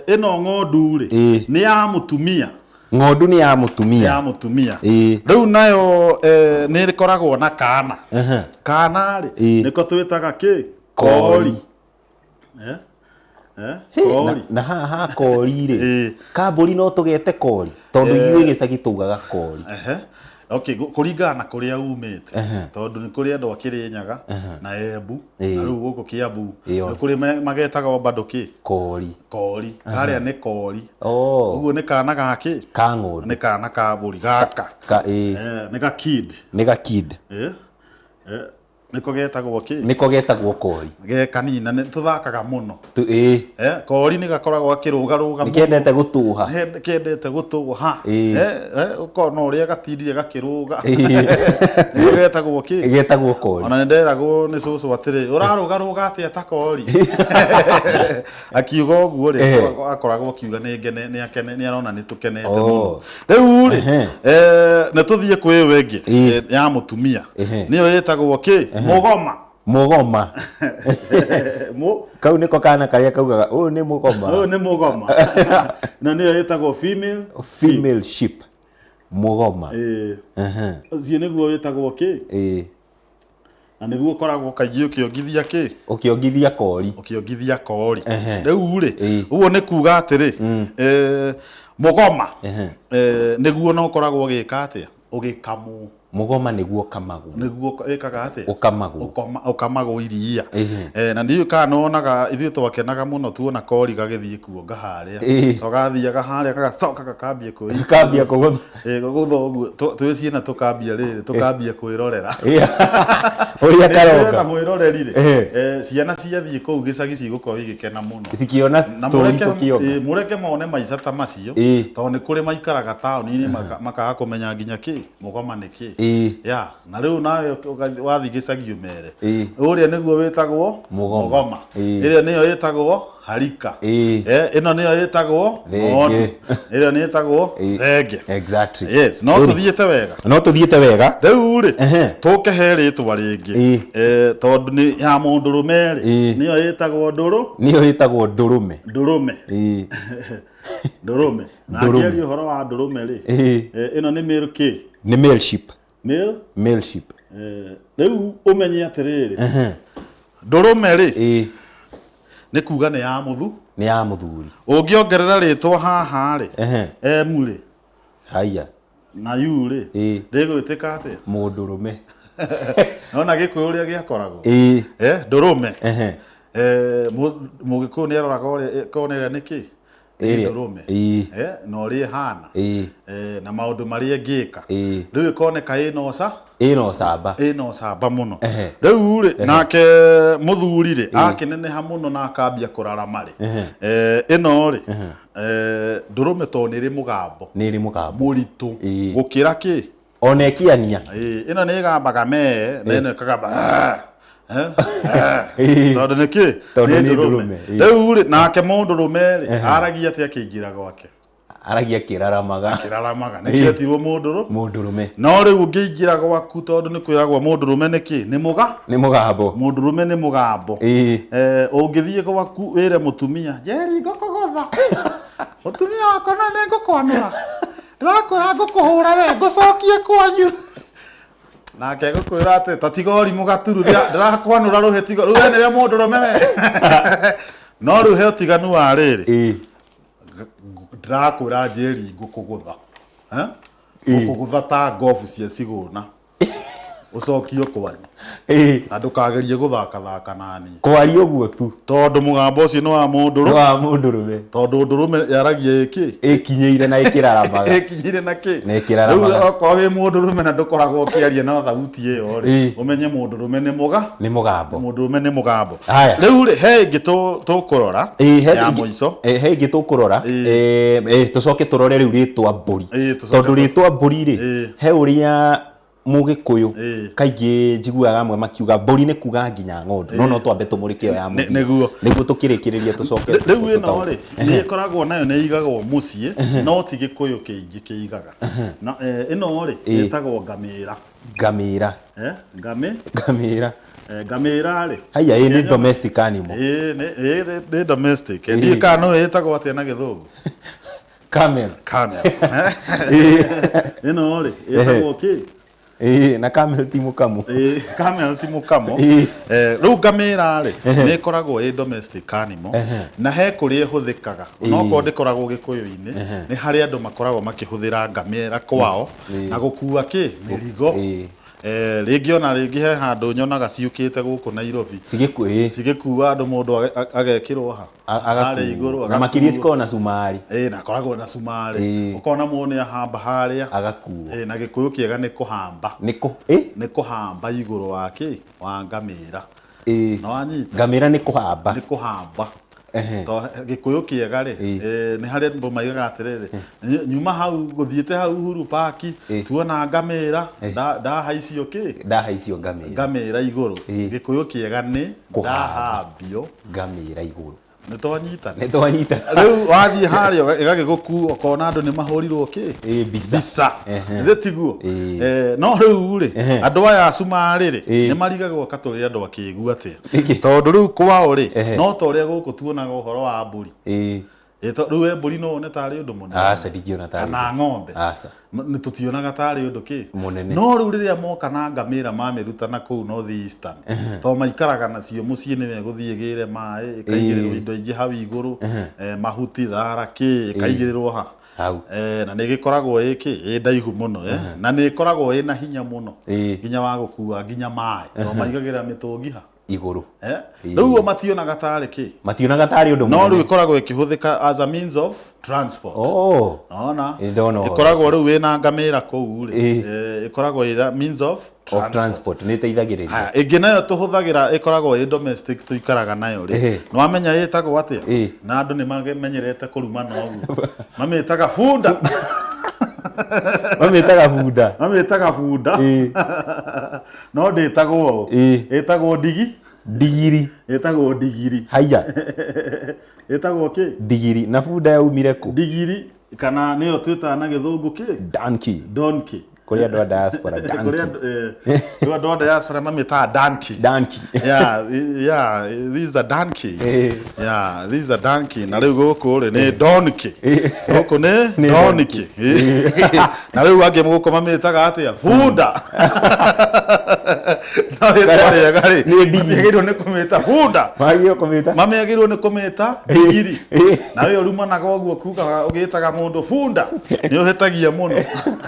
ĩno ng'ondu rĩ, Ĩĩ. nĩ ya mũtumia. Ng'ondu nĩ ya mũtumia. Ya mũtumia. Ĩĩ. Rĩu nayo nĩ ĩkoragwo na kana. Ehe. Kana rĩ, Ĩĩ. nĩko twĩtaga kĩ? Kori. Kori. Na, na haha kori rĩ, kambũri no tũgete kori tondũ ithuĩ gĩcagi tugaga kori. Ehe. Okay, kũringana na kũrĩa umĩte. Tondũ nĩ kũrĩ andũ a Kĩrĩnyaga na Embu na rĩu gũkũ Kĩambu Ĩyo. nĩ kũrĩ magetaga bado kĩ? Kori. Kori. Aha. Karĩa nĩ kori. Oh. Ũguo nĩ kana ga kĩ? Ka ng'ondu. Nĩ kana ka mbũri gaka. Ka, ĩĩ. Nĩ ga kid. Nĩ ga kid. Nĩko getagwo kĩ? Nĩko getagwo kori. Ge kanini na nĩ tũthakaga mũno. Ĩĩ. Kori nĩ gakoragwo gakĩrũgarũga Nĩ kendete gũtũha. Kendete gũtũha. Ĩĩ. Ũkona ũrĩa gatindire gakĩrũga. Ĩĩ. Nĩko getagwo kĩ? Getagwo kori. Ona nĩ nderagwo nĩ cũcũ atĩrĩ, ũrarũgarũga atĩa ta kori? Akiuga ũguo rĩ, akoragwo akiuga nĩ ngene, nĩ akene, nĩ arona nĩ tũkenete mũno. Rĩu rĩ, nĩ tũthiĩ kwĩ ĩyo ĩngĩ ya mũtumia. Nĩyo ĩtagwo kĩ? Mũgoma. Mũgoma. Kau nĩko kana karĩa kaugaga ũyũ nĩ mũgoma. Ũyũ nĩ mũgoma. Na nĩyo ĩtagwo female. Female sheep. Mũgoma. Ũcio nĩguo wĩtagwo kĩ? Ĩĩ. Na nĩguo ũkoragwo kaingĩ ũkĩongithia kĩ? Ũkĩongithia kori. Ũkĩongithia kori. Rĩu rĩ, ũguo nĩ kuga atĩrĩ, mũgoma nĩguo no ũkoragwo ũgĩka atĩa? Ũgĩkamwo. Mũgoma nĩguo ũkamagwo. Nĩguo ĩkaga atĩa? Ũkamagwo. Ũkamagwo iria. Na ndiũĩ kana nĩwonaga ithuĩ twakenaga mũno tuona kori gagĩthiĩ kuonga harĩa. Tũgathiaga harĩa gagacoka gakambia kwĩ. Gakambia kũgũtha. Kũgũtha ũguo twĩ ciana tũkambia rĩrĩ tũkambia kwĩrorera. Ũrĩa karonga. Na mwĩroreri rĩ, ciana ciathiĩ kũu gĩcagi cigũkorwo igĩkena mũno. Cikĩona tũri tũkĩonga. Mũreke mone maica ta macio. Tondũ nĩ kũrĩ maikaraga taũni-inĩ makaga kũmenya nginya kĩ mũgoma nĩ kĩ. Ya, na rĩu nawe wathiĩ gĩcagi ũmere. Ũrĩa nĩguo wĩtagwo mũgoma. Ĩrĩa nĩyo ĩtagwo harika. Ĩno nĩyo ĩtagwo ng'ondu. Ĩrĩa nĩ ĩtagwo thenge. Exactly. Yes, no tũthiĩte wega. No tũthiĩte wega. Rĩu rĩ, tũke he rĩtwa rĩngĩ. Tondũ nĩ ya mũndũrũme rĩ, nĩyo ĩtagwo ndũrũ. Nĩyo ĩtagwo ndũrũme. Ndũrũme. Ndũrũme. Na ngĩaria ũhoro wa ndũrũme rĩ, ĩno nĩ male kĩ? Nĩ male sheep. Male? Male sheep. Rĩu ũmenye atĩrĩrĩ, ndũrũme rĩ, nĩ kuga nĩ ya mũthu. Nĩ ya mũthuri. Ũngĩongerera rĩtwa haha rĩ, M rĩ, Haya. na U rĩ, rĩgwĩtĩka atĩa? Mũndũrũme. Nona Gĩkũyũ ũrĩa gĩakoragwo? Ndũrũme. Mũgĩkũyũ nĩ aroraga ũrĩa kona ĩrĩa nĩ kĩ? Nĩ ndũrũme. Na ũrĩa ĩhana. Na maũndũ marĩa ĩngĩka. Rĩu ĩkoneka ĩna ũca? Ĩna ũcamba. Ĩna ũcamba mũno. Rĩu rĩ, nake mũthuri rĩ, akĩneneha mũno na akambia kũrarama rĩ, ĩno rĩ, ndũrũme tondũ nĩ ĩrĩ mũgambo. Nĩ ĩrĩ mũgambo. Mũritũ. Gũkĩra kĩ? Ona ĩkĩania. Ĩno nĩ ĩgambaga mee, na ĩno ĩkagamba tondũ nĩ kĩ? Tondũ nĩ ndũrũme. Rĩu rĩ, nake mũndũrũme rĩ, aragia atĩa akĩingĩra gwake? Aragia akĩraramaga. Akĩraramaga. Nĩkĩo etirwo mũndũrũ? Mũndũrũme. No rĩu ũngĩingĩra gwaku tondũ nĩ kwĩragwo mũndũrũme nĩ kĩ? Nĩ mũga? Nĩ mũgambo. Mũndũrũme nĩ mũgambo. Ũngĩthiĩ gwaku wĩre mũtumia, Njeri ngũkũgũtha. Mũtumia wakwa no nĩ ngũkwanũra. Ndĩrakwĩra ngũkũhũra we, ngũcokie kwanyu. Nake gũkwĩra atĩ ta tiga ũrimũ gaturu, ndĩrakwanũra rũhĩ tiga, rĩu we nĩwe mũndũrũme we. No rĩu he ũtiganu wa rĩrĩ. Ndĩrakwĩra Njeri ngũkũgũtha. Eh? Gũkũgũtha ta ngobu cia cigũna ũcokio kwanyu na ndũkagerie gũthakathaka nani. Kwaria ũguo tu. Tondũ mũgambo ũcio nĩ wa mũndũrũ Nĩ wa mũndũrũme. Tondũ ndũrũme yaragia ĩkĩ Ĩkinyĩire na ĩkĩraramaga. Ĩkinyĩire na kĩ? Na ĩkĩraramaga. Rĩu okorwo wĩ mũndũrũme na ndũkoragwo ũkĩaria na thauti ĩyo rĩ, ũmenye mũndũrũme nĩ mũga Nĩ mũgambo. Mũndũrũme nĩ mũgambo. Haya. Rĩu rĩ, he ĩngĩ tũkũrora Ĩĩ, he ya ĩngĩ- mũico. ĩ, he ĩngĩ tũkũrora. Ĩ, tũcoke tũrore rĩu rĩtwa mbũri. Tũcoke Tondũ rĩtwa mbũri rĩ, he ũrĩa Mũgĩkũyũ kaingĩ njiguaga amwe makiuga mbũri nĩ kuga nginya ng'ondu, no no twambe tũmũrĩke ĩyo ya mũthia. Nĩguo. Nĩguo tũkĩrĩkĩrĩrie tũcoke Rĩu ĩno tũtaũke. Rĩ, nĩ ĩkoragwo nayo nĩ ĩigagwo mũciĩ, no ti Gĩkũyũ kĩingĩ kĩigaga. Na ĩno rĩ, ĩtagwo ngamĩra. Ngamĩra. Eh, ngamĩ Ngamĩra. Ngamĩra rĩ. Haiya, ĩ nĩ domestic animal. Ĩĩ, nĩ domestic. Ndiũĩ kana no ĩtagwo atĩa na Gĩthũngũ. Camel. Camel. Ĩno rĩ, ĩtagwo kĩ? Ĩĩ, na camel ti mũkamo. Ĩĩ, camel ti mũkamo. Rĩu ngamĩra rĩ, nĩ ĩkoragwo ĩ domestic animal, na he kũrĩa ĩhũthĩkaga. Onokorwo ndĩkoragwo Gĩkũyũ-inĩ, nĩ harĩ andũ makoragwo makĩhũthĩra ngamĩra kwao na gũkua kĩ? Mĩrigo. Rĩngĩ ona rĩngĩ he handũ nyonaga ciũkĩte gũkũ Nairobi. Cigĩkua Cigĩkua andũ, mũndũ agekĩrwo ha? Harĩa igũrũ. Na makĩria cikoragwo na cumarĩ. Ĩĩ, na akoragwo na cumarĩ. Ũkona mũndũ nĩ ahamba harĩa. Agakuo. Ĩĩ, na Gĩkũyũ kĩega nĩ kũhamba. Nĩ kũ? Ĩ? Nĩ kũhamba igũrũ wa kĩ? Wa ngamĩra. Nĩ wanyita? Ngamĩra nĩ kũhamba. Nĩ kũhamba. To Gĩkũyũ kĩega rĩ, nĩ harĩ andũ maigaga atĩrĩrĩ, nyuma hau gũthiĩte hau Uhuru Park, tuona ngamĩra, ndahaicio kĩ? Ndahaicio ngamĩra. Ngamĩra igũrũ. Gĩkũyũ kĩega nĩ Kũhamba. ndahambio ngamĩra igũrũ. Nĩ twanyita. Nĩ twanyita. Rĩu wathiĩ harĩa ĩgagĩgũkua, ũkona andũ nĩ mahũrirwo kĩ? Mbica. Mbica. Githĩ tiguo? No rĩu rĩ, andũ aya a cumarĩ rĩ, nĩ marigagwo ka tũrĩ andũ akĩgu atĩa, tondũ rĩu kwao rĩ, no ta ũrĩa gũkũ tuonaga ũhoro wa mbũri. Rĩu we mbũri no wone tarĩ ũndũ mũnene? Aca, ndingĩona tarĩ Kana ũndũ. Ng'ombe? Aca. Nĩ tũtionaga tarĩ ũndũ kĩ mũnene. No rĩu rĩrĩa moka na ngamĩra mamĩruta na kũu North Eastern, tondũ maikaraga nacio mũciĩ, nĩwe ĩgũthiĩ ĩgĩre maĩ, ĩkaigĩrĩrwo indo ingĩ hau igũrũ, mahuti, thara, kĩ, ĩkaigĩrĩrwo ha hau. Na nĩ ĩgĩkoragwo ĩ kĩ, ĩ ndaihu mũno, na nĩ ĩkoragwo ĩna hinya mũno nginya wa gũkua nginya maĩ, tondũ maigagĩrĩra mĩtũngi ha igũrũ. Rĩu o mationaga tarĩ kĩ. Mationaga tarĩ ũndũ No rĩu mũnene. ĩkoragwo ĩkĩhũthĩka as a means of transport. Ona Ĩ, ndona ũhoro ĩkoragwo ũcio. Rĩu wĩna ngamĩra kũu rĩ, ĩkoragwo ĩ means of Of transport, nĩ ĩteithagĩrĩria. Haya, ĩngĩ nayo tũhũthagĩra ĩkoragwo ĩ domestic, tũikaraga nayo rĩ, nĩ wamenya ĩtagwo atĩa? Na andũ nĩ mamenyerete kũrumana ũguo, mamĩtaga bunda. Mamĩtaga bunda. Mamĩtaga bunda, no ndĩtagwo ũũ, ĩtagwo ndigi. Ndigiri. Ĩtagwo ndigiri. Haiya. Ĩtagwo kĩ? Ndigiri. Na bunda yaumire kũ? Ndigiri, kana nĩyo twĩtaga na Gĩthũngũ kĩ? Donkey. Donkey. Kũrĩ andũ a diaspora, Kũrĩ donkey. andũ, rĩu andũ a diaspora mamĩtaga donkey. Donkey. Yeah, this is a donkey. Yeah, this is a donkey. Na rĩu gũkũ rĩ nĩ donkey, gũkũ nĩ Nĩ donkey. Na rĩu angĩ gũkũ mamĩtaga atĩa? Bunda. No rĩtwa rĩega rĩ, Nĩ ndigiri. matiagĩrĩirwo nĩ kũmĩta bunda. Magĩrĩirwo kũmĩta Mamĩagĩrĩirwo nĩ kũmĩta ndigiri. Na we ũrumanaga ũguo kugaga ũgĩtaga mũndũ bunda, nĩ ũhĩtagia mũno,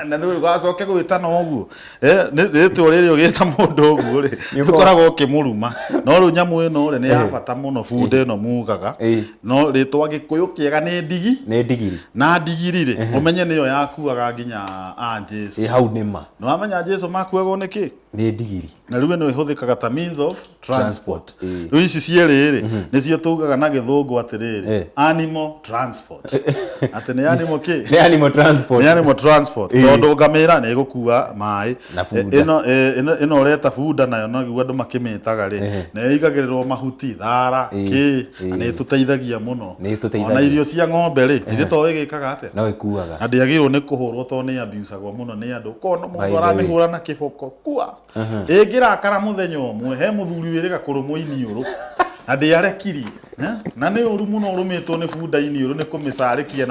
na nĩ ũgacoke gwĩtana ũguo. Nĩ rĩtwa rĩrĩ ũgĩta mũndũ ũguo rĩ, ũkoragwo ũkĩmũruma. No rĩu nyamũ ĩno rĩ, nĩ ya bata mũno, bunda ĩno mugaga. No rĩtwa Gĩkũyũ kĩega nĩ ndigi. Nĩ ndigiri. Na ndigiri rĩ, ũmenye nĩyo yakuaga nginya a Jesu. Ĩ, hau nĩ ma. Nĩ wamenya Jesu makuagwo nĩ kĩ? Nĩ ndigiri. Na rĩu ĩno ĩhũthĩkaga ta means of transport. Transport. Rĩu ici cierĩ rĩ, nĩcio tugaga na Gĩthũngũ atĩrĩrĩ, animal transport. Atĩ nĩ animal kĩ? Nĩ animal transport. Nĩ animal transport. Tondũ ngamĩra nĩ ĩgũkua maĩ. Na bunda. Ĩno ũreta bunda nayo, noguo andũ makĩmĩtaga rĩ, nayo ĩigagĩrĩrwo mahuti, thara, kĩ, na nĩ ĩtũteithagia mũno. Nĩ ĩtũteithagia. Ona irio cia ng'ombe rĩ, ithe to ĩgĩkaga atĩa? No ĩkuaga. Na ndĩagĩrĩirwo nĩ kũhũrwo tondũ nĩ abusagwo mũno nĩ andũ. Ũkona By mũndũ the way. aramĩhũra na kĩboko kua. Ĩngĩrakara mũthenya ũmwe, he mũthuri wĩrĩga kũrũmwo iniũrũ na ndĩarekirie. Na nĩ ũru mũno ũrũmĩtwo nĩ bunda iniũrũ, nĩ kũmĩcarĩkia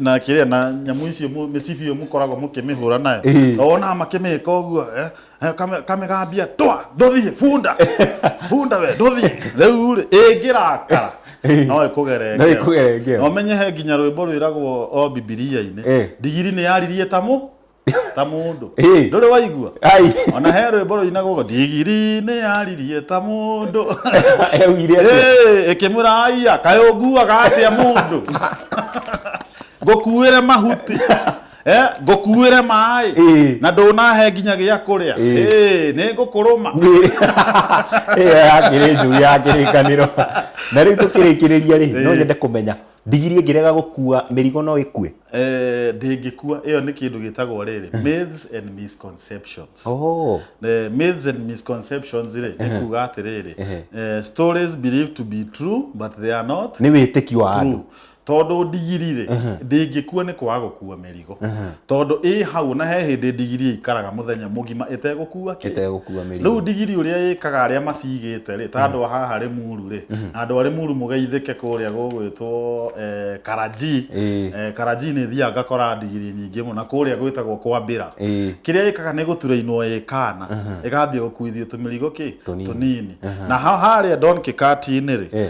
na kĩrĩa na nyamũ icio, mĩcibi ĩyo mũkoragwo mũkĩmĩhũra nayo. Wonaga makĩmĩka ũguo, kamĩgambia twa ndũthiĩ, bunda, bunda we ndũthiĩ. Rĩu rĩ, ĩngĩrakara No ĩkũgere No ĩkũgere ngero. Na ũmenye he nginya rwĩmbo rwĩragwo o Bibilia-inĩ. Ndigiri nĩ yaririe ta mũ ta mũndũ. Ndũrĩ waigua? Ai. Ona he rwĩmbo rũinagwo ũguo, ndigiri nĩ yaririe ta mũndũ. Yaugire atĩa? Ĩ, ĩkĩmwĩra aiya, kaĩ ũnguaga atĩa mũndũ? Ngũkuĩre mahuti. Ngũkuĩre maĩ na ndũnahe nginya gĩa kũrĩa. Nĩ ngũkũrũma. Ĩyo yakĩrĩ njũru ya kĩrĩkanĩro. Na rĩu tũkĩrĩkĩrĩria rĩ, no nyende kũmenya ndigiri ĩngĩrega gũkua mĩrigo no ĩkue? Ndĩngĩkua. Ĩyo nĩ kĩndũ gĩtagwo rĩrĩ, myths and misconceptions. Myths and misconceptions rĩ, nĩ kuga atĩrĩrĩ, stories believed to be true but they are not Nĩ wĩtĩkio wa andũ. true. Tondũ ndigiri rĩ, ndĩngĩkua nĩ kwaga gũkua mĩrigo. Tondũ ĩ hau na he hĩndĩ ndigiri ĩikaraga mũthenya mũgima ĩtegũkua kĩ? Ĩtegũkua mĩrigo. Rĩu ndigiri ũrĩa ĩkaga arĩa macigĩte rĩ, ta andũ a haha Rĩmuru rĩ, na andũ a Rĩmuru mũgeithĩke kũrĩa gũgwĩtwo Karanji. Karanji nĩ thiaga ngakora ndigiri nyingĩ mũno, na kũrĩa gwĩtagwo Kwambĩra. Kĩrĩa ĩkaga nĩ gũturainwo ĩ kana, ĩkambia gũkuithio tũmĩrigo kĩ? Tũnini. Na harĩa donkey cart-inĩ rĩ,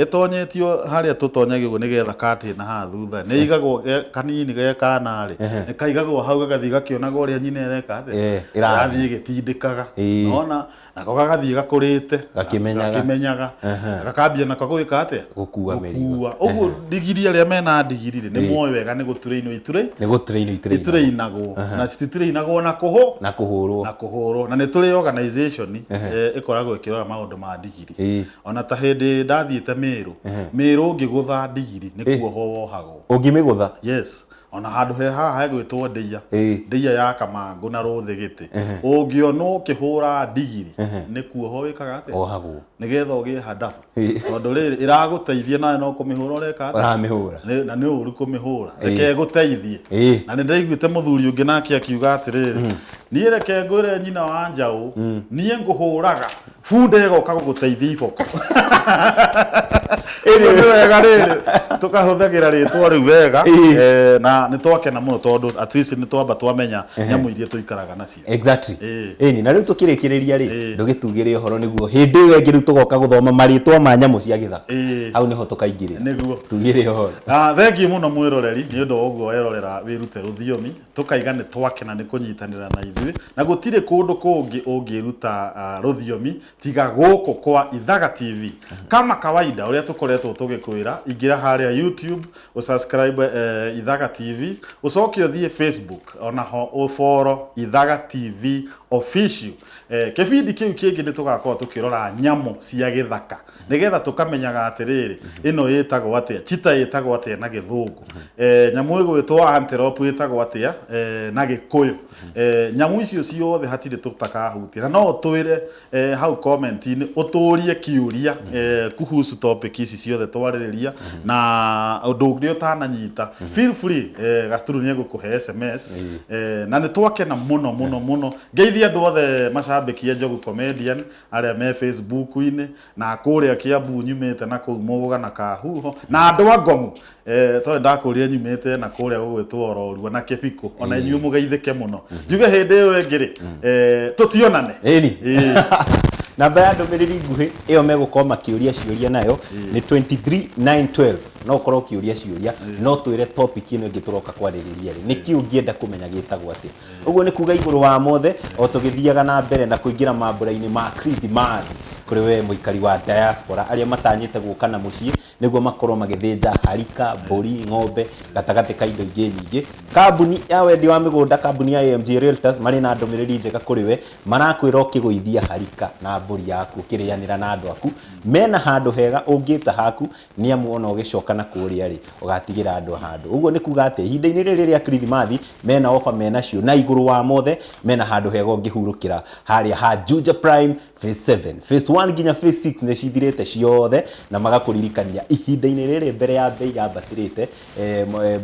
ĩtonyetio harĩa tũtonyagio ũguo nĩgetha cart na haha thutha, nĩ ĩigagwo kanini ge kana rĩ, nĩ kaigagwo hau gagathiĩ gakĩonaga ũrĩa nyina ĩreka atĩa, ĩrathiĩ ĩgĩtindĩkaga. Nĩwona? Nako gagathiĩ gakũrĩte, Gakĩmenyaga. gakĩmenyaga. Gakambia nako gwĩka atĩa? Gũkua mĩrigo. Gũkua. Ũguo ndigiri arĩa mena ndigiri rĩ, nĩ moĩ wega nĩ gũturainwo Nĩ gũturainwo iturainagwo. iturainagwo. Na cititurainagwo na kũhũ Na kũhũrwo. Na kũhũrwo. Na nĩ tũrĩ organization ĩkoragwo ĩkĩrora maũndũ ma ndigiri. Ona ta hĩndĩ ndathiĩte Mĩrũ, Mĩrũ ũngĩgũtha ndigiri nĩ kuohwo wohagwo. Ũngĩmĩgũtha? Yes. Ona handũ he haha hegwĩtwo Ndĩia, Ndĩia ya Kamangũ na Rũthĩgĩtĩ. Ũngĩonwo ũkĩhũra ndigiri nĩ kuohwo wĩkaga atĩa? Wohagwo. Nĩgetha ũgĩe handabu. Tondũ rĩrĩ ĩragũteithia nawe no kũmĩhũra ũreka atĩa? Ũramĩhũra. Na nĩ ũru kũmĩhũra. Reke ĩgũteithie. Na nĩ ndaiguĩte mũthuri ũngĩ nake akiuga atĩrĩrĩ, niĩ reke ngwĩre nyina wa njaũ, niĩ ngũhũraga bunda ĩgoka gũgũteithia iboko. Ũguo nĩ wega rĩrĩ tũkahũthagĩra rĩtwa rĩu wega, na nĩ twakena mũno tondũ at least nĩ twamba twamenya nyamũ iria tũikaraga nacio. Exactly. Ĩni, na rĩu tũkĩrĩkĩrĩria rĩ, ndũgĩtugĩre ũhoro nĩguo hĩndĩ ĩyo ĩngĩ rĩu tũgoka gũthoma marĩtwa ma nyamũ cia gĩthaka. Hau nĩho tũkaingĩrĩra. Nĩguo. Tugĩre ũhoro. Thengiũ mũno mwĩroreri nĩ ũndũ wa ũguo werorera wĩrute rũthiomi, tũkaiga nĩ twakena nĩ kũnyitanĩra na ithuĩ, na gũtirĩ kũndũ kũngĩ ũngĩruta rũthiomi tiga gũkũ kwa Ithaga TV. Kama kawaida ũrĩa tũkoretwo tũgĩkwĩra, ingĩra harĩa YouTube, ũsubscribe Ithaga TV, ũcoke ũthiĩ Facebook, onaho ũfollow Ithaga TV Official. Kĩbindi kĩu kĩngĩ nĩ tũgakorwo tũkĩrora nyamũ cia gĩthaka, nĩgetha tũkamenyaga atĩrĩrĩ, ĩno ĩtagwo atĩa, cheetah ĩtagwo atĩa na gĩthũngũ, nyamũ ĩgwĩtwo antelope ĩtagwo atĩa na gĩkũyũ. Nyamũ icio ciothe hatirĩ tũtakahutia, na no ũtwĩre hau comment-inĩ ũtũrie kĩũria kuhusu topic ici ciothe twarĩrĩria, na ũndũ ũngĩ ũtananyita, feel free, Gaturu nĩ egũkũhe SMS. Na nĩ twakena mũno mũno mũno. Ngeithie andũ othe macambĩki a Njogu Comedian arĩa me Facebook-inĩ na kũrĩa Kiambu nyumĩte na kũu Mũgũga na Kahuho na andũ a Ngomu. Tondũ ndakũrire nyumĩte na kũrĩa gũgwĩtwo Ororua na Kĩbikũ, ona inyuĩ mũgeithĩke mũno. Njuge hĩndĩ ĩyo ĩngĩ rĩ, tũtionane. Ĩni. Namba ya ndũmĩrĩri nguhĩ ĩyo megũkorwo makĩũria ciũria nayo nĩ 23912. No ũkorwo ũkĩũria ciũria, no twĩre topic ĩno ĩngĩ tũroka kwarĩrĩria rĩ, nĩkĩ ũngĩenda kũmenya gĩtagwo atĩa. Ũguo nĩ kuga igũrũ wa mothe, o tũgĩthiaga na mbere na kũingĩra mambũra-inĩ ma Kirithimathi kũrĩ we mũikari wa diaspora arĩa matanyĩte gũka na mũciĩ nĩguo makorwo magĩthĩnja harika, mbũri, ng'ombe gatagatĩ ka indo ingĩ nyingĩ. Kambuni ya wendia wa mĩgũnda, kambuni ya AMG Realtors marĩ na ndũmĩrĩri njega kũrĩ we, marakwĩra ũkĩgũithia harika na mbũri yaku ũkĩrĩanĩra na andũ aku, mena handũ hega ũngĩta haku, nĩ amu ona ũgĩcoka na kũrĩa rĩ, ũgatigĩra andũ handũ. Ũguo nĩ kuga atĩ ihinda-inĩ rĩrĩ rĩa Kirithimathi mena ofa menacio, na igũrũ wa mothe mena handũ hega ũngĩhurũkĩra harĩa ha Juja Prime Phase 7, Phase 1 nginya Phase 6 nĩ cithirĩte ciothe, na magakũririkania ihinda-inĩ rĩrĩ mbere ya bei yambatĩrĩte,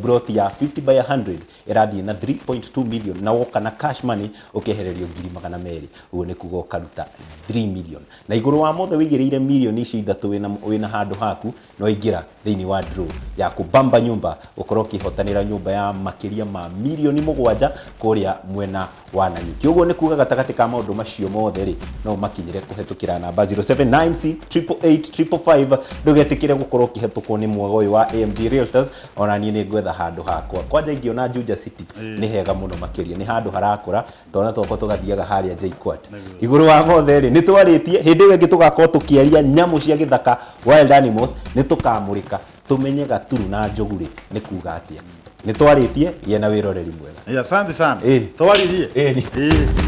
broti ya 50 by 100 ĩrathiĩ na 3.2 million, na woka na cash money ũkehererio ngiri magana merĩ, ũguo nĩ kuga ũkaruta 3 million. Na igũrũ wa mothe wĩigĩrĩire mirioni icio ithatũ wĩna handũ haku, no ingĩra thĩinĩ wa draw ya kũbamba nyũmba, ũkorwo ũkĩhotanĩra nyũmba ya makĩria ma mirioni mũgwanja kũrĩa mwena wa Nanyuki. Ũguo nĩ kuga gatagatĩ ka maũndũ macio mothe rĩ, no ũmakinyĩre kũhetũkĩra namba namba 0796 888 555. Ndũgetĩkĩre gũkorwo ũkĩhetũkwo nĩ mwago ũyũ wa AMG Realtors. Ona niĩ nĩ ngwetha handũ hakwa kwanja ingĩona Juja City nĩ hega mũno makĩria, nĩ handũ harakũra, twana twakwa tũgathiaga harĩa JKUAT. Igũrũ wa mothe rĩ, nĩ twarĩtie hĩndĩ ĩyo ĩngĩ tũgakorwo tũkĩaria nyamũ cia gĩthaka, wild animals. Nĩ tũkamũrĩka tũmenye gaturu na njogu rĩ nĩ kuga atĩa. Nĩ twarĩtie, gĩa na wĩroreri mwega. Asante sana. Ĩni. Twaririe. Ĩni. Ĩĩ.